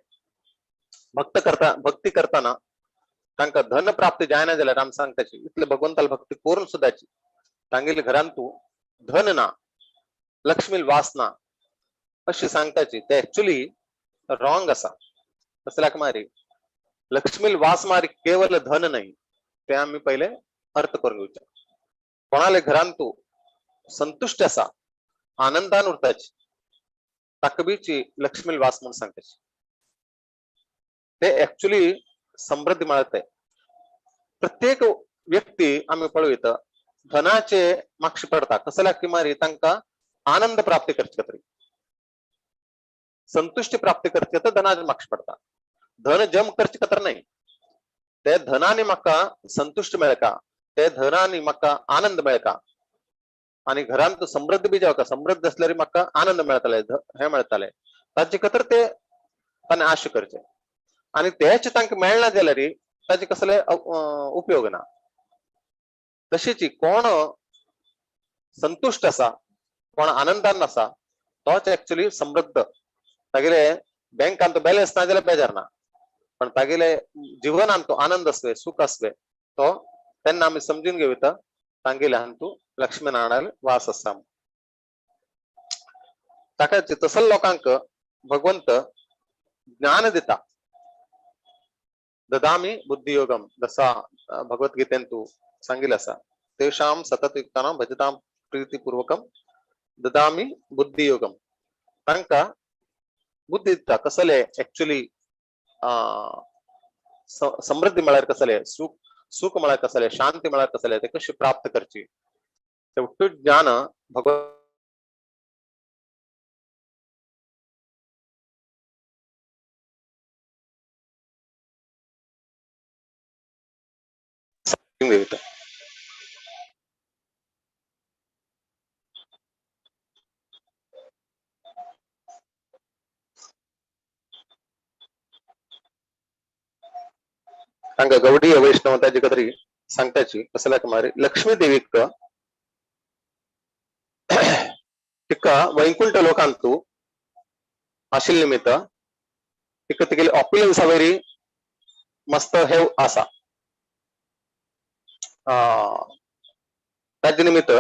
भक्त करता भक्ती करताना तांकां धन प्राप्ती जायना जाल्यार आमी सांगताची इतले भगवंताले भक्ती करून सुद्दाची तांगेले घरांतू धन ना, लक्ष्मी वास ना अशी सांगताची. ते एक्चुअली रॉंग आसा. कसल्याक मारी लक्ष्मील वास मारी केवल धन नाही, ते आम्ही पहिले अर्थ करून घेवचे. कोणाले घरान तू संतुष्ट आसा, आनंदान उरताची, ताका लक्ष्मील वास म्हणून सांगताची. ते ऍक्च्युली समृद्धी मेळते. प्रत्येक व्यक्ती आम्ही पळयत धनाचे मागशी पडता, कसल्या की मारी तांकां आनंद प्राप्ती करचे तरी, संतुष्टी प्राप्ती करचे तर धनाचे मागशी पडता. धन जम करचे खातीर नाही, ते धनाने म्हाका संतुष्ट मेळका, ते धनाने म्हाका आनंद मेळका आणि घरांत समृद्ध बी जावका, समृद्ध असल्यार म्हाका आनंद मेळतले, हे मेळतले, ताचे खातीर ते ताणें आशा करचे. आणि तेच तांकां मेळना जाल्यार ताचे कसले उपयोग ना. तशीच कोण संतुष्ट आसा, कोण आनंदान आसा, तोच ऍक्च्युली समृद्ध. तागेले बँकान तो बॅलन्स ना जाल्यार बेजार ना, पण तागेले जीवनान तो आनंद आसवे, सुख आसवे, तो तेन्ना आमी समजून घेवता तांगेले हातूंत लक्ष्मीनारायण वास आसा. ताका तसल लोकांक भगवंत ज्ञान दिता. ददामी बुद्धियोगम जसा भगवद्गीतेन तू सांगितलं आसा, तेषां सततयुक्तानां भजतां प्रीतिपूर्वकम ददामी बुद्धियोगम. तांकां बुद्धी दिता कसले ऍक्च्युली समृद्धी म्हळ्यार कसले, सुख सुख म्हळ्यार कसले, शांती म्हळ्यार कसले, ते कशी प्राप्त करची, ते ज्ञान भगवत दिता. तांकां गौडीय वैष्णव ताजे खातीर सांगताची कसल्या मारी लक्ष्मी देवीक तिका वैकुंठ लोकांतू आशिल्ले निमित्त तिका तिगेली ऑप्युलन्सा वयरी मस्त हे आसा. ताजे निमित्त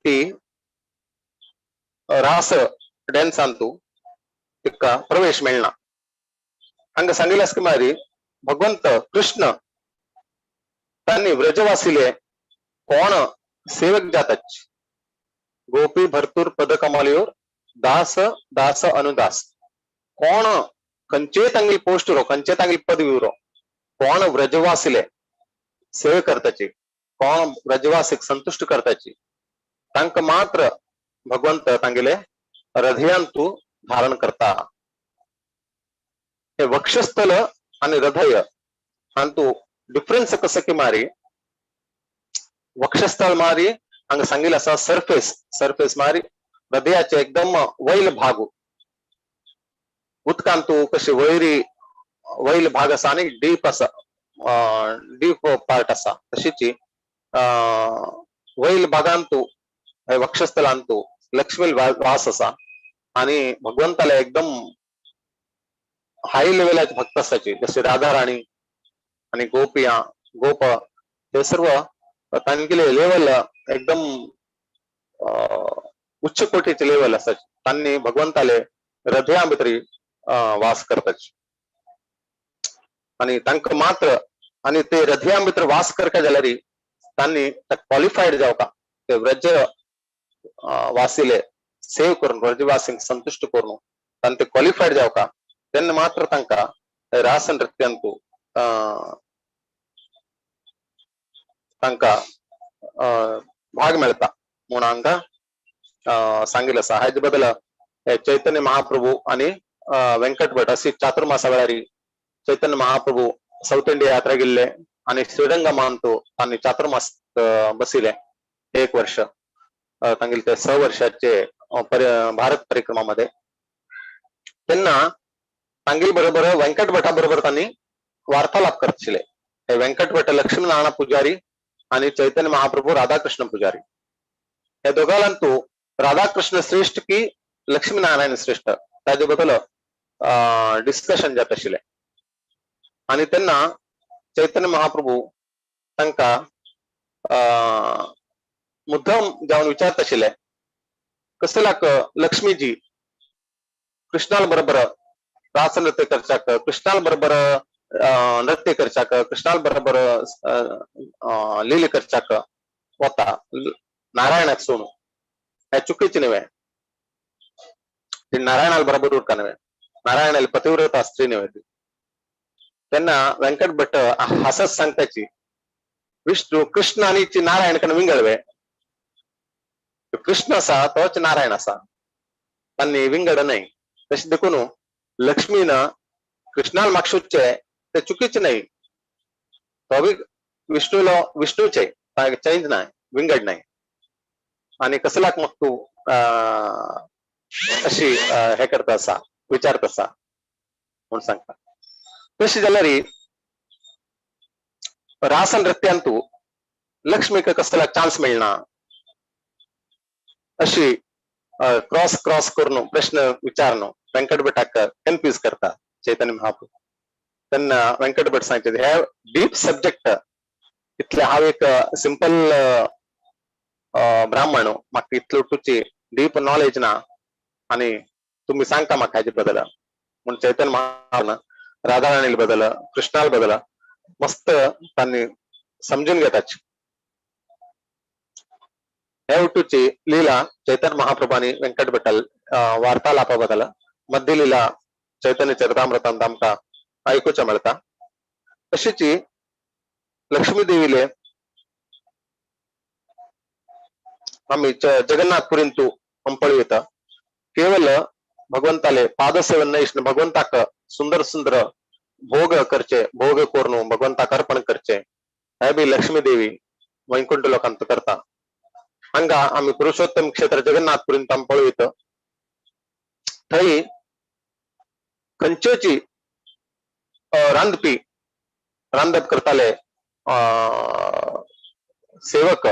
ती रास डॅन्सांतू तिका प्रवेश मेळना. हांगा सांगिल्लें आसा की मारी भगवंत कृष्ण तांणी व्रजवासिले कोण सेवक जातात, गोपी भरतूर पदकमलयोर दास दास अनुदास. कोण खंयचे तांगेली पोस्ट उरो, खंयचे तांगेली पदवी उरो, कोण व्रजवासिले सेवे करताची, कोण व्रजवासीक संतुष्ट करताची, तांकां मात्र भगवंत तांगेले हृदयांतू धारण करता. हे वक्षस्थल आणि हृदय हांतू डिफरन्स कसं की मारी वक्षस्थळ मारी हांगा सांगिल्लें आसा सरफेस, सरफेस मारी हृदयाचे एकदम वयल भाग, उदकांतू कशी वयरी वयल भाग आसा आणि डीप आसा, डीप पार्ट आसा, तशीच वयल भागांतू वक्षस्थलांतू लक्ष्मी वास आसा आणि भगवंताला एकदम हाय लेवलाचे भक्त असायचे, जसे राधा राणी आणि गोपिया गोप, हे सर्व तांगेले लेवल एकदम उच्च कोटीचे लेवल असायचे. त्यांनी भगवंताले हृदया भितरी वास करताचे आणि तांकां मात्र आणि ते हृदया भितर वास करका जाल्यार तांणी क्वॉलिफाईड जावका, ते व्रज वासिले सेव करून व्रजवासींक संतुष्ट करून तांणी ते क्वॉलिफाईड जावका, तेन्ना मात्र तांकां रास नृत्यांतू तांकां भाग मेळटा म्हूण हांकां सांगिल्लें आसा. हाजे बदल चैतन्य महाप्रभू आनी व्यंकट भट अशी चातुर्मासा वेळार चैतन्य महाप्रभू साऊथ इंडिया यात्रा गेल्ले आनी श्रीरंगमांतू तांणी चातुर्मास बसिले एक वर्ष, तांगेले ते 6 वर्षाचे भारत परिक्रमामध्ये. तेन्ना तांगेले बरोबर व्यंकट भटा बरोबर तांणी वार्तालाप करतले. हे व्यंकट भट लक्ष्मीनारायण पुजारी आणि चैतन्य महाप्रभू राधाकृष्ण पुजारी, हे दोघांतू राधाकृष्ण श्रेष्ठ की लक्ष्मीनारायण श्रेष्ठ ताजे बद्दल डिस्कशन जात आशिल्लें. आणि तेन्ना चैतन्य महाप्रभू तांकां मुद्दम जावन विचारत आशिल्ले कसल्याक लक्ष्मीजी कृष्णाल बरोबर रास नृत्य करच्याक, कृष्णाल बरोबर नृत्य करच्याक, कृष्णाल बरोबर लिले करच्याक वता नारायणाक सोडून. हे चुकीचे नव्हे. ती नारायणाला बरोबर उरका नव्हे, नारायणाला पतिव्रता स्त्री नव्हे ती. त्यांना व्यंकट भट्ट हसत सांगताची विष्णू कृष्ण आणि नारायण कडे विंगडवे, कृष्ण असा तोच नारायण असा, त्यांनी विंगड नाही. तशें देखून लक्ष्मीन कृष्णाल मागसूचे ते चुकीचे नाही, तो बी विष्णूलो विष्णूचे चेंज नाही, विंगड नाही. आणि कसलाक मग तू अशी हे करता असा विचारत असा म्हणून सांगता. तशी जाल्यार रास नृत्यांतू लक्ष्मीक कसला चान्स मेळना अशी क्रॉस क्रॉस करून प्रश्न विचारून व्यंकट भटाक कन्फ्यूज करता चैतन्य महाप्रभू. तेन्ना व्यंकट भट सांगचे हे डीप सब्जेक्ट, इतले हांव एक सिंपल ब्राह्मण, म्हाका इतलो तुची डीप नॉलेज ना आणि तुम्ही सांगता म्हाका हाजे बदल. म्हूण चैतन्य महाप्रभू राधाराणील बदल कृष्णाल बदल मस्त त्यांनी समजून घेताची. हे उठूची लीला चैतन्य महाप्रभानी व्यंकट भट्टाल वार्तालापा बदल मध्य लीला चैतन्य चरितामृतांत आमकां आयकुच्या मेळटा. तशीची लक्ष्मी देवीले आमी जगन्नाथपुरींतू पळोवं येता. केवल भगवंताले पादसेवन न्हय, भगवंताक सुंदर सुंदर भोग करचे, भोग करून भगवंताक अर्पण करचे हे बी लक्ष्मी देवी वैकुंठ लोकांत करता. हांगा आमी पुरुषोत्तम क्षेत्र जगन्नाथपुरींत आमी पळोवं येता. थंय खंयचेची रांदपी रांदप करताले सेवक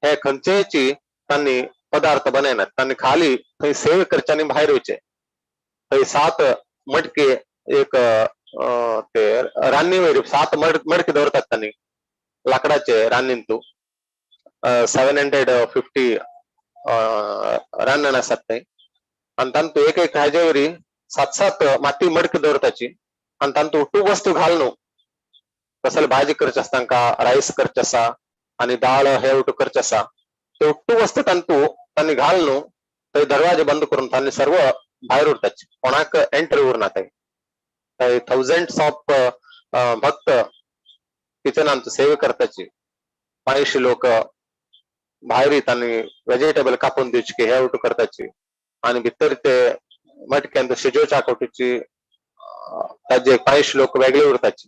हे खंयचेची तांणी पदार्थ बनयनात, तांणी खाली थंय सेवे करचे आनी भायर वयचे. थंय 7 मटके एक ते रान्नी वयर 7 मडके दवरतात तांणी लाकडाचे रान्नींतू 750 रान्नण आसात थंय. आनी तांतू एक एक हाजे वरी 7-7 माती मडके दवरताची आनी तांतू टू वस्तू घालून कसले भाजी करचे आसता तांकां, रायस करचे आसा आनी दाळ हे उठू करचे आसा, ते उट्टू वस्तू तांतू तांणी घालून थंय दरवाजे बंद करून तांणी सर्व भायर उरताची, कोणाक एंट्री उरना थंय. थंय थावजंड्स ऑफ भक्त किचनांत सेवे करताची. 500 लोक भायर तांणी वेजिटेबल कापून दिवची की हे उठू करताची आनी भितर ते मटक्यांत शिजोवच्या कोटीची ताजे 500 लोक वेगळे उरताची.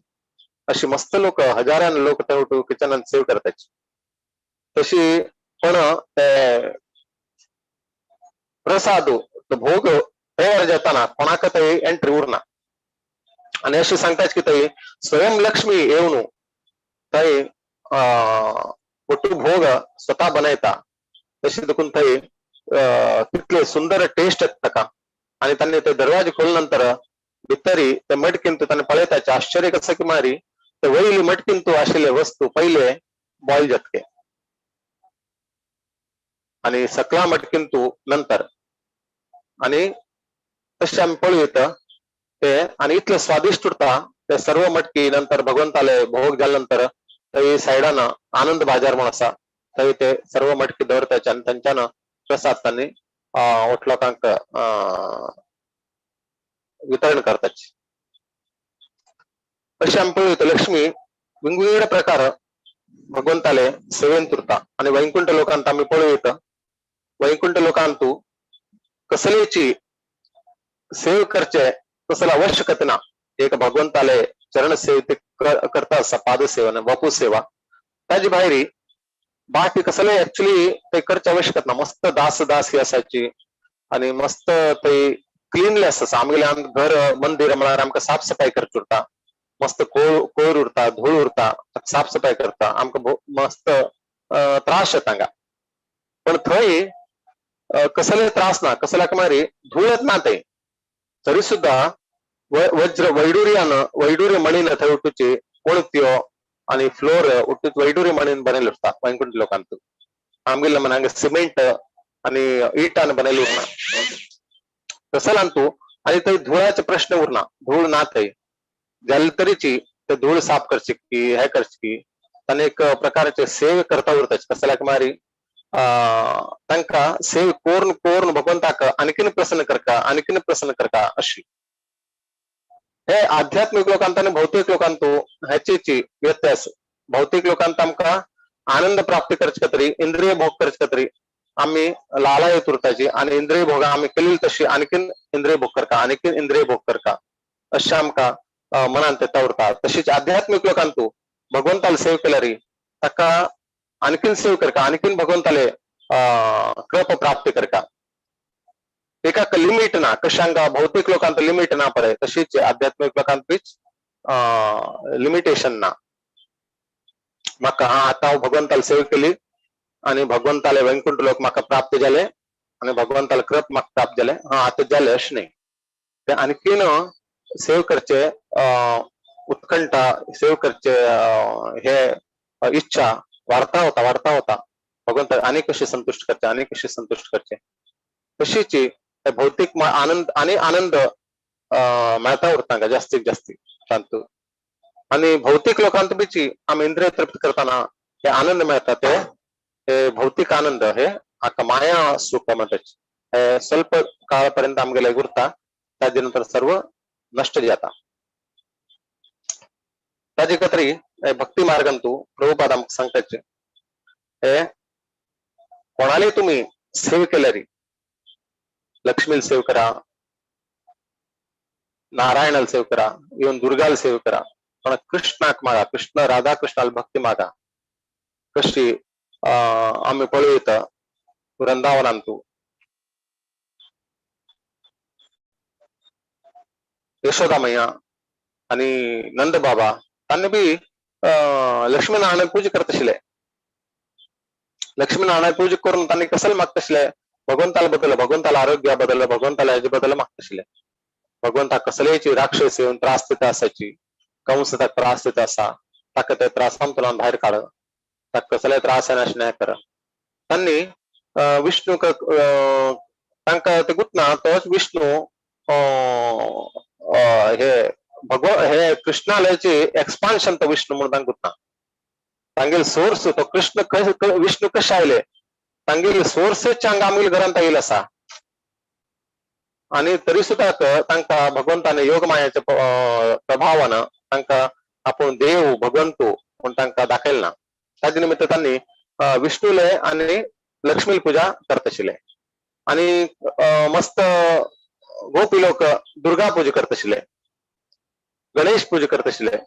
अशी मस्त लोक हजारान लोक ते उठू किचनांत सेव करताची. तशी पण ते प्रसाद भोग तयार जाताना कोणाक थंय एंट्री उरना. आनी अशी सांगतात की थंय स्वयं लक्ष्मी येवन थंय ಒಟ್ಟು भोग स्वतः बनयता. तशी देखून थंय तितले सुंदर टेस्ट येता ताका. आनी तांणी ते दरवाजे खोल नंतर भितरी ते मटकीन तांणी पळयताचे आश्चर्य कसं की मारी ते वयली मटकीन तू आशिल्ले वस्तू पहिले बॉयल जातके आणि सकला मटकीन तू नंतर. आणि तशें आमी पळोवं येता ते आनी इतले स्वादिश्ट उरता ते सर्व मटकी. नंतर भगवंताले भोग जाल्या नंतर थंय सायडान आनंद बाजार म्हण आसा, थंय ते सर्व मटकी दवरताचे आनी तांच्यान प्रसाद तांणी ओट लोकांक वितरण करताचे. अशें आमी पळोवं येता लक्ष्मी वेगवेगळे प्रकार भगवंताले सेवेंत उरता. आनी वैकुंठ लोकांत आमी पळोवं येता वैकुंठ लोकांतू कसलेची सेव करचे तसले आवश्यकता ना. एक भगवंताले चरण सेव ते करता आसा, पादसेवन वपू सेवा, ताजे भायरी बाकी कसले ऍक्च्युली ते करचे आवश्यकता ना. मस्त दास दासी आसाची आनी मस्त ते क्लिनली आसा. आमगेले घर मंदिर म्हळ्यार आमकां साफ सफाय करची उरता, मस्त कोयर उरता, धूळ उरता, साफ सफाय करता, आमकां मस्त त्रास येता हांगा. पण थंय कसले त्रास ना, कसल्याक मारी धूळ येत ना थंय. तरी सुद्धा वज्र वैडुर्यान वैडुर्य मणीन थंय उठूची कोणत्यो आनी फ्लोर उठूच वैडुर्य मणीन बनयले उरता वैकुंठ लोकांत. आमगेले म्हण हांगा सिमेंट आनी इटान बनयले उरना. तसल्यान तूं आणि थंय धुळाचे प्रश्न उरना, धूळ ना थंय जाले तरीची ते धूळ साफ करची की हे करची की तांणी एक प्रकारचे सेवे करता उरता. कसल्याक मारी तांकां सेव कोरून कोरून भगवंताक आणखीन प्रसन्न करका, आणखीन प्रसन्न करका अशी. हे आध्यात्मिक लोकांत आणि भौतिक लोकांत ह्याची व्यत्यास. भौतिक लोकांत आमकां आनंद प्राप्ती करचे खातीर, इंद्रिय भोग करचे खातीर आमी लालायत उरताची आणि इंद्रिय भोग आमी केली तशी आणखीन इंद्रिय भोग करका, आणखीन इंद्रिय भोग करका अशें आमकां मनांत येता उरता. तशीच आध्यात्मिक लोकांतू भगवंताले सेव केल्यारी ताका आणखीन सेव करका, आणखीन भगवंताले कृप प्राप्ती करका. एका लिमिट ना, कशांका भौतिक लोकांत लिमिट ना पळय, तशीच आध्यात्मिक लोकांत बीच लिमिटेशन ना. म्हाका आतां हांव भगवंताले सेव केली आणि भगवंताले वैकुंठ लोक म्हाका प्राप्त जाले आणि भगवंताले कृप म्हाका प्राप्त जाले, हा आतां जाले अशें न्ही. ते आणखीन सेव करचे उत्कंठा, सेव करचे हे इच्छा वाढता होता, वाढता होता. भगवंत आणि कशी संतुष्ट करचे, आणि कशी संतुष्ट करचे. तशीच भौतिक आनंद आणि आनंद मेळता उरता का जास्तीत जास्ती शांत. आणि भौतिक लोकांत बीची आमी इंद्रिय तृप्त करताना हे आनंद मेळता ते भौतिक आनंद हे हाका माया सुख म्हणटात. हे स्वल्प काळापर्यंत आमगेले उरता, ताजे नंतर सर्व नष्ट जाता. ताजे खातीर भक्ती मार्गांतू प्रभुपाद आमकां सांगताचे हे कोणाले तुम्ही सेव केल्यारी, लक्ष्मीला सेव करा, नारायणाला सेव करा, इवन दुर्गाला सेव करा, पण कृष्णाक मागा, कृष्ण राधा कृष्णाला भक्ती मागा. कशी आमी पळयता वृंदावनांतू यशोदा मैया आणि नंद बाबा तांणी बी लक्ष्मीनारायण पूजा करत आशिल्ले. लक्ष्मीनारायण पूजा करून तांणी कसले मागता आशिल्ले, भगवंताला बदल, भगवंताला आरोग्या बदल, भगवंताला हेजे बदल मागता आशिल्ले. भगवंताक कसलेची राक्षस येवन त्रास दिता आसाची, कंस ताका त्रास दिता आसा, ताका ते त्रासांतल्यान भायर काड, ताका कसले त्रास येना अशें कर. तांणी विष्णूक तांकां ते गुतना तोच विष्णू हे भगव हे कृष्णालयाचे एक्सपान्शन तो विष्णू म्हणून तांकां गुतना. तांगेले सोर्स तो कृष्ण विष्णू कशे आयले, तांगेले सोर्सच हांगा आमगेले घरांत आयिल्ले आसा. आणि तरी सुद्धा तांकां भगवंताने योगमायाच्या प्रभावान तांकां आपूण देव भगवंतू म्हूण तांकां दाखयलें ना. ताजे निमित्त तांणी विष्णूले आनी लक्ष्मी पूजा करता आशिल्ले. आणि मस्त गोपी लोक दुर्गा पूजा करता आशिल्ले, गणेश पूजा करता आशिल्ले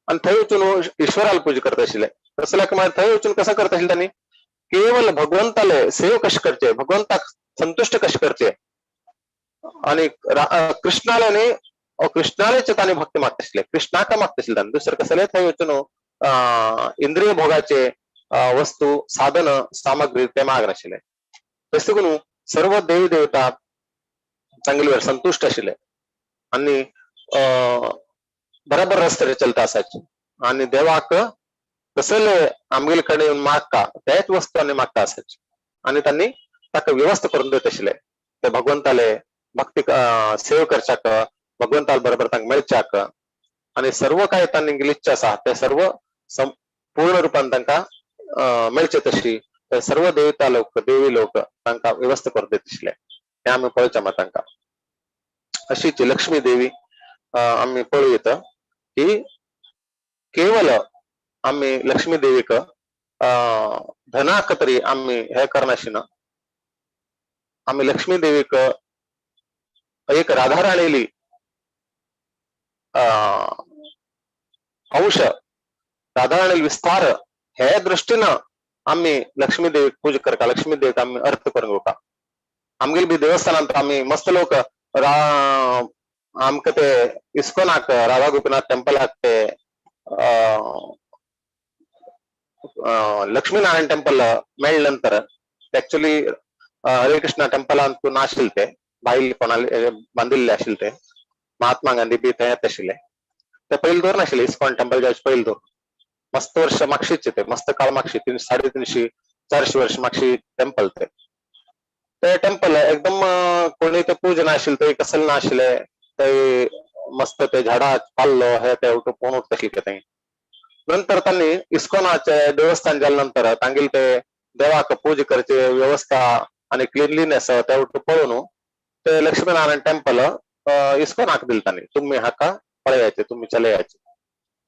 आणि थंय वचून ईश्वराला पूजा करता आशिल्ले. तसल्याक मागीर थंय वचून कसं करता आशिल्ले तांणी, केवल भगवंताले सेव कशें करचे, भगवंताक संतुष्ट कशें करचे आणि कृष्णाले न्ही कृष्णालेच तांणी भक्ती मागता आशिल्ले, कृष्णाक मागता आशिल्ले तांणी. दुसरें कसलें थंय वचून इंद्रिय भोगाचे वस्तू साधन सामग्री ते मागनाशिल्ले. तशें करून सर्व देवी देवता तांगेल्यावर संतुष्ट आशिल्ले आणि बरोबर रस्त्यार चलता आसाचे. आणि देवाक कसले आमगेले कडेन येवन मागता तेच वस्तू आनी मागता आसाचे आणि तांणी ताका व्यवस्था करून दिता आशिल्ले. ते भगवंताले भक्ती सेव करच्याक, भगवंताल बरोबर तांकां मेळच्याक आणि सर्व काय तांणी इच्छा आसा ते सर्व पूर्ण रूपान तांकां मेळचे तशी ते सर्व देवता लोक देवी लोक तांकां व्यवस्था करून दिता आशिल्ले. हे आमी पळोवच्या मात तांकां. अशीच लक्ष्मी देवी आमी पळयता की केवल आमी लक्ष्मी देवीक धनाक तरी आमी हे करनाशिना, आमी लक्ष्मी देवीक एक राधाराणीली अंश, राधाराणीली विस्तार हे दृष्टीन आमी लक्ष्मी देवीक पूजा करता, लक्ष्मी देवीक आमी अर्थ करून घेवता. आमगेले बी देवस्थानांत आमी मस्त लोक आमकां ते इस्कॉनाक राधा गोपीनाथ टेम्पलाक ते लक्ष्मीनारायण टेम्पल मेळ्ळे नंतर एक्चुअली हरे कृष्णा टेम्पलांत नाशिल्ले ते, भायल कोणाले बांदिल्ले आशिल्ले ते, महात्मा गांधी बी थंय येत आशिल्ले. ते पयलीं दवर नाशिल्ले इस्कॉन टेम्पल जावचे पयलीं दवर, मस्त वर्ष मागशीच ते, मस्त काळ मागशी 300-350 400 वर्ष मागशी टेम्पल ते. ते टेम्पल एकदम कोणी ते पूजा नाशिल्ले, थंय कसले नाशिल्ले, ते मस्त ते झाडा पाल्लो हे ते पळोवन उरता कितें. नंतर तांणी इस्कॉनाचे देवस्थान जाले नंतर तांगेले ते देवाक पूजा करचे व्यवस्था आणि क्लिनलीनेस ते पळोवन ते लक्ष्मीनारायण टेम्पल इस्कॉनाक दिले तांणी, तुम्ही हाका पळयाचे, तुम्ही चलयाचे.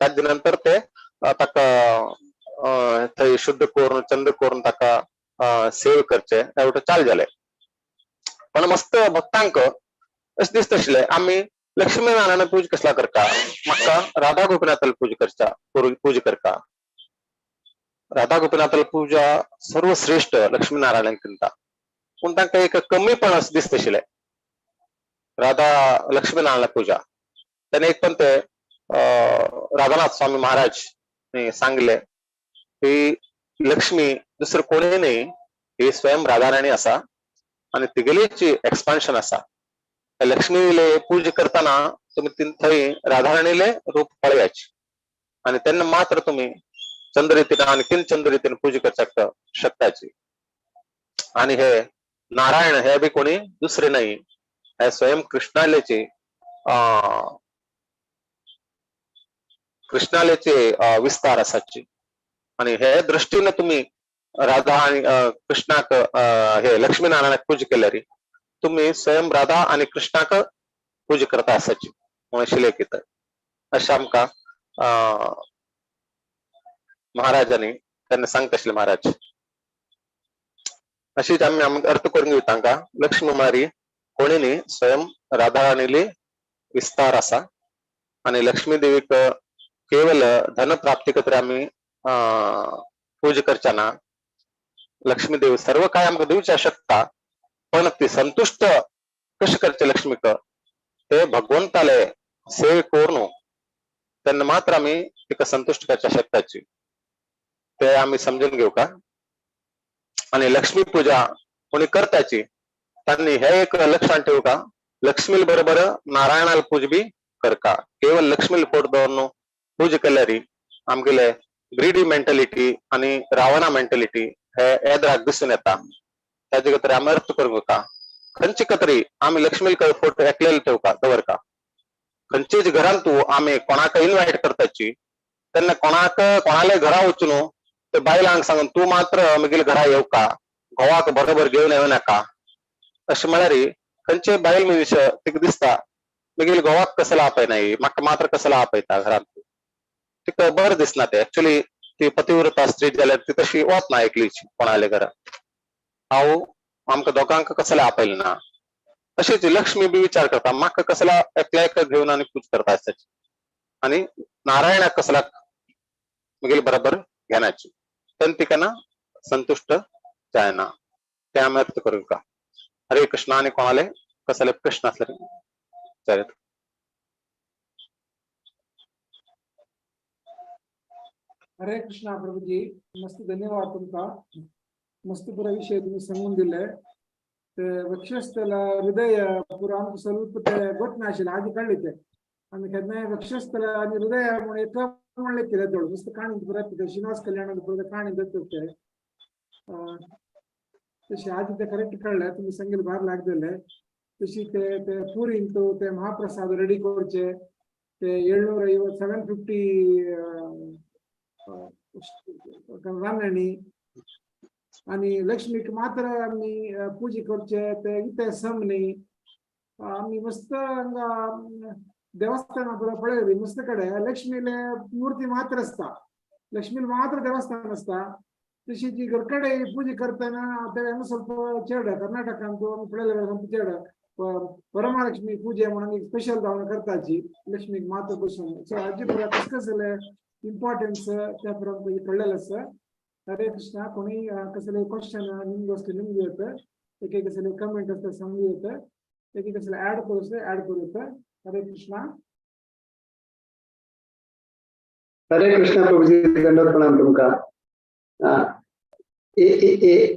ताजे नंतर ते ताका थंय शुद्ध करून चंद करून ताका सेव करचे ते चाल जाले. पण मस्त भक्तांक अशें दिसता आशिल्लें आमी लक्ष्मीनारायण पूजा कसला करता, म्हाका राधा गोपीनाथाला पूजा करता, पूजा करता. राधा गोपीनाथाला पूजा सर्वश्रेष्ठ लक्ष्मीनारायण किंता, पूण तांकां एक कमीपण अशें दिसता आशिल्लें राधा लक्ष्मीनारायण पूजा. तेन्ना एक पण ते राधानाथ स्वामी महाराज सांगले की लक्ष्मी दुसरं कोणी न्ही, ही स्वयं राधाराणी आसा आनी तिगेलीच एक्सपान्शन आसा. लक्ष्मीले पूजा करताना तुम्ही थंय राधाराणीले रूप पळयाचे आनी तेन्ना मात्र तुम्ही चंद्ररीतीन आणखीन चंद्ररीतीन पूजा करच्याक शकताची. आणि हे नारायण हे बी कोणी दुसरे नाही, हे स्वयं कृष्णालेचे कृष्णालेचे विस्तार आसाची. आणि हे दृष्टीने तुम्ही राधा आणि कृष्णाक हे लक्ष्मीनारायणाक पूजा केल्यारी तुम्ही स्वयं राधा आणि कृष्णाक पूजा करता आसाची म्हणून शिलेखित अशें आमकां महाराजांनी त्यांना सांगता आशिल्ले महाराज. अशीच आमी आमकां अर्थ करून घेऊ तांकां लक्ष्मी मारी कोणी न्ही, स्वयं राधा राणीली विस्तार आसा आणि लक्ष्मी देवीक केवल धन प्राप्ती खातीर आमी पूजा करच्या ना. लक्ष्मी देवी सर्व काय आमकां दिवच्या शकता, पण ती संतुष्ट कशें करचे लक्ष्मीक ते भगवंताले सेवे करून तेन्ना मात्र आमी तिका संतुष्ट करच्या शकताची, ते आमी समजून घेऊ का. आणि लक्ष्मी पूजा कोणी करताची त्यांनी हे एक लक्षात ठेवू का, लक्ष्मी बरोबर नारायणाला पूजा बी करका. केवळ लक्ष्मीला फोट दवरून पूजा केल्यारी आमगेले ग्रीडी मेंटलिटी आणि रावणा मेंटलिटी हे एद्राक दिसून येता. ताजे खातीर आमी अर्थ करूंक का खंयचे खातीर आमी लक्ष्मीला फोटो एकलेले ठेवका दवरका. खंयचेच घरान तूं आमी कोणाक इनवायट करताची तेन्ना कोणाक कोणाले घरा वचून ते बायलांक सांगून तूं मात्र म्हगेले घरा येवका, घोवाक बरोबर घेवन येवं नाका अशें म्हळ्यार खंयचे बायल मनीस तिका दिसता म्हगेले घोवाक कसला आपयनाय, म्हाका मात्र कसला आपयता घरांत, तिका बरें दिसना ते. एक्चुअली ती पतिव्रता स्त्री जाल्यार ती तशी वतना एकलीच कोणाले घरा, हांव आमकां दोगांक कसले आपयलें ना. अशेंच लक्ष्मी बी विचार करता म्हाका कसला एकल्याक घेवन आनी पूज करता आसताची आनी नारायणाक कसला म्हगेले बरोबर घेनाची, तेन्ना तिका ना संतुष्ट जायना. ते आमी अर्थ करूं का. हरे कृष्ण. आनी कोणाले कसले प्रश्न आसले विचारत. हरे कृष्णा प्रभुजी, मस्त धन्यवाद तुमका. मस्त पुरा विषय तुम्ही सांगून दिले. ते वक्षस्थल हृदय पुरा आमकां ಸ್ವಲ್ಪ ते ಗೊತ್ತನಾशिल्लें आदी कळ्ळें ते आमी केन्नाय वक्षस्थल आनी हृदय म्हणून एक म्हणलें कितें दोळ मस्त काणी पुरा श्रीनिवास कल्याण पुरा काणी दत्त ते तशी आदी ते करेक्ट कळ्ळें तुमी सांगिल्लें भार लागलेले. तशी ते ते पुरींत ते महाप्रसाद रेडी करचे ते 750 750 रांदणी आणि लक्ष्मीक मात्र आमी पूजा करचे ते इते सम न्ही. आमी मस्त हांगा देवस्थाना पुरा पळयली मस्त कडेन लक्ष्मीले मूर्ती मात्र आसता, लक्ष्मीले मात्र देवस्थान आसता. तशी जी घरकडे पूजा करतना ते हांगा ಸ್ವಲ್ಪ चेड कर्नाटकांत आमी पळयले सामकें चेड वरमहालक्ष्मी पूजे म्हणून एक स्पेशल धांवण करताची लक्ष्मीक मात्र बसून. सो हाजे पुरा कस कसले इम्पॉर्टन्स त्या पुरा कळ्ळेलें आसा. हरे कृष्णा. कोणी कसले क्वेश्चन निमगे असले निमगे येतं, एक एक कसले कमेंट असले सांगू येतं, एक एक कसले ऍड करू असले ऍड करू येतं. हरे कृष्णा. हरे कृष्णा प्रभुजी, दंडवत प्रणाम तुमका.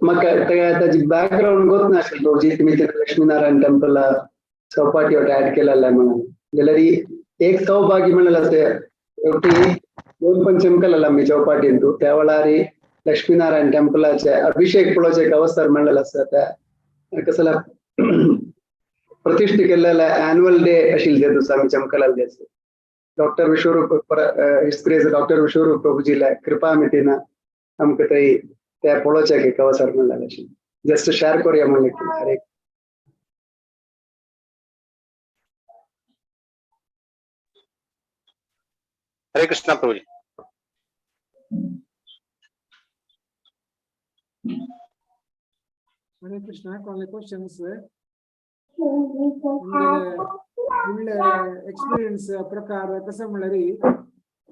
म्हाका ताजी बॅकग्राऊंड गोत नाशिल्लें प्रभुजी, तुमी ते लक्ष्मीनारायण टेम्पल चौपाटी वटे ऍड केलेलं म्हणून जाल्यार एक सौभाग्य म्हणलें आसा. शेवटी दोन पंचम केलेला आमी चौपाटींतू, त्या वेळार लक्ष्मीनारायण टेम्पलाचे अभिषेक पळोवचें एक अवसर मेळ्ळेलो आसा. त्या कसला प्रतिष्ठे केल्लेले अॅन्युअल डे आशिल्ले ते दिसा आमी चमकलाल देस doctor Vishwaroop his grace doctor Vishwaroop प्रभुजीला कृपा मितीन आमकां थंय ते पळोवच्याक एक अवसर मेळ्ळें अशें जस्ट शेअर करूया म्हणलें की हरे. हरे कृष्णा प्रभुजी. हरे कृष्णा. कोणले क्वेश्चन्स उरले एक्सपिरियन्स प्रकार कसं म्हणल्यार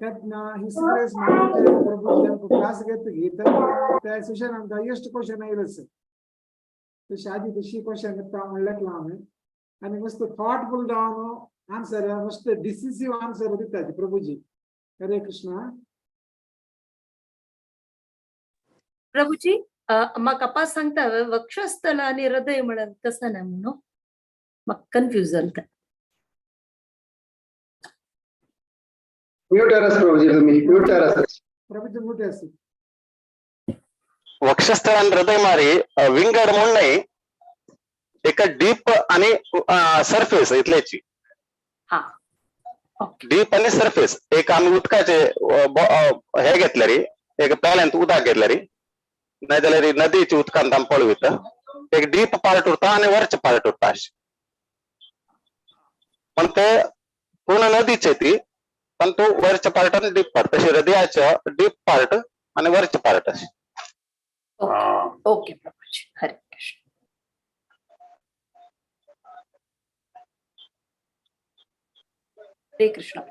तेन्ना his grace प्रभु क्लास घेतकीर त्या सेशन आमकां हायेस्ट क्वेश्चन आयले सर. तशी आदी तशी क्वेश्चन येता म्हणलें आमी आनी मस्त थॉटफुल जावन आन्सर मस्त डिसिसिव आन्सर दितात प्रभुजी. हरे कृष्णा. प्रभुजी म्हाका पास सांगता वक्षस्थल आणि हृदय म्हणून कसं नाही म्हणून म्हाका कन्फ्युज जाता. म्युटर आसा प्रभुजी, तुम्ही म्युटर आसा. प्रभुजी मोठे असते. वक्षस्थळ आणि हृदय मारी विंगड म्हणून नाही, एका डीप आणि सरफेस इथल्याची. हा. डीप आणि सरफेस एक आम्ही उदकाचे हे घेतले रे, एक प्याल्यांत उदक घेतले रे, नाही जाल्यार नदीची उदकांत आमी पळयत एक डीप पार्ट उरता आणि वरचे पार्ट उरता अशें. पण ते पूर्ण नदीचे ती, पण तो वरचे पार्ट आणि डीप पार्ट, तशी हृदयाचे डीप पार्ट आणि वरचे पार्ट अशें. ओके ओके प्रभुजी. हरे कृष्ण. हरे कृष्ण.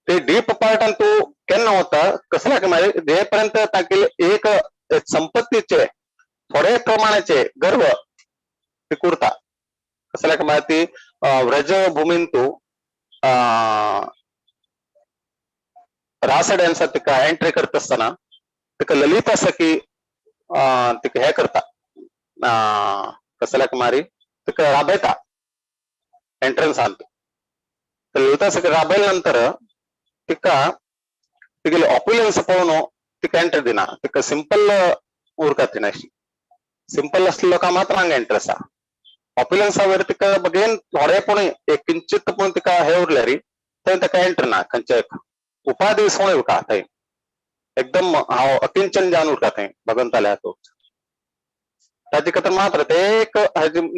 ते डीप पार्ट आणि तू केन्ना वता कसल्या मागीर जे पर्यंत तागेले एक संपत्तीचे थोडे प्रमाणाचे गर्व ते कुरता. कसल्या मागीर ती व्रजभूमीन तू रास डॅन्सात तिका एंट्री करता आसतना तिका ललिता सखी तिका हे करता, कसल्या मारी तिका राबयता एंट्रन्सान. ललिता सखी राबयल्या नंतर तिका तिगेले ऑप्युलन्स पळोवन तिका एंट्री दिना, तिका सिंपल उरका तिना अशी सिंपल असले लोकांक मात्र हांगा एंट्री आसा. ऑप्युलन्सा वयर तिका बगेन थोडे पूण एक किंचित पूण तिका हे उरले री थंय ताका एंट्री ना, खंयच्या उपाधी सोण उरका थंय एकदम हांव अकिंचन जावन उरता थंय भगवंताल्या हातूंत. ताजे खातीर मात्र ते एक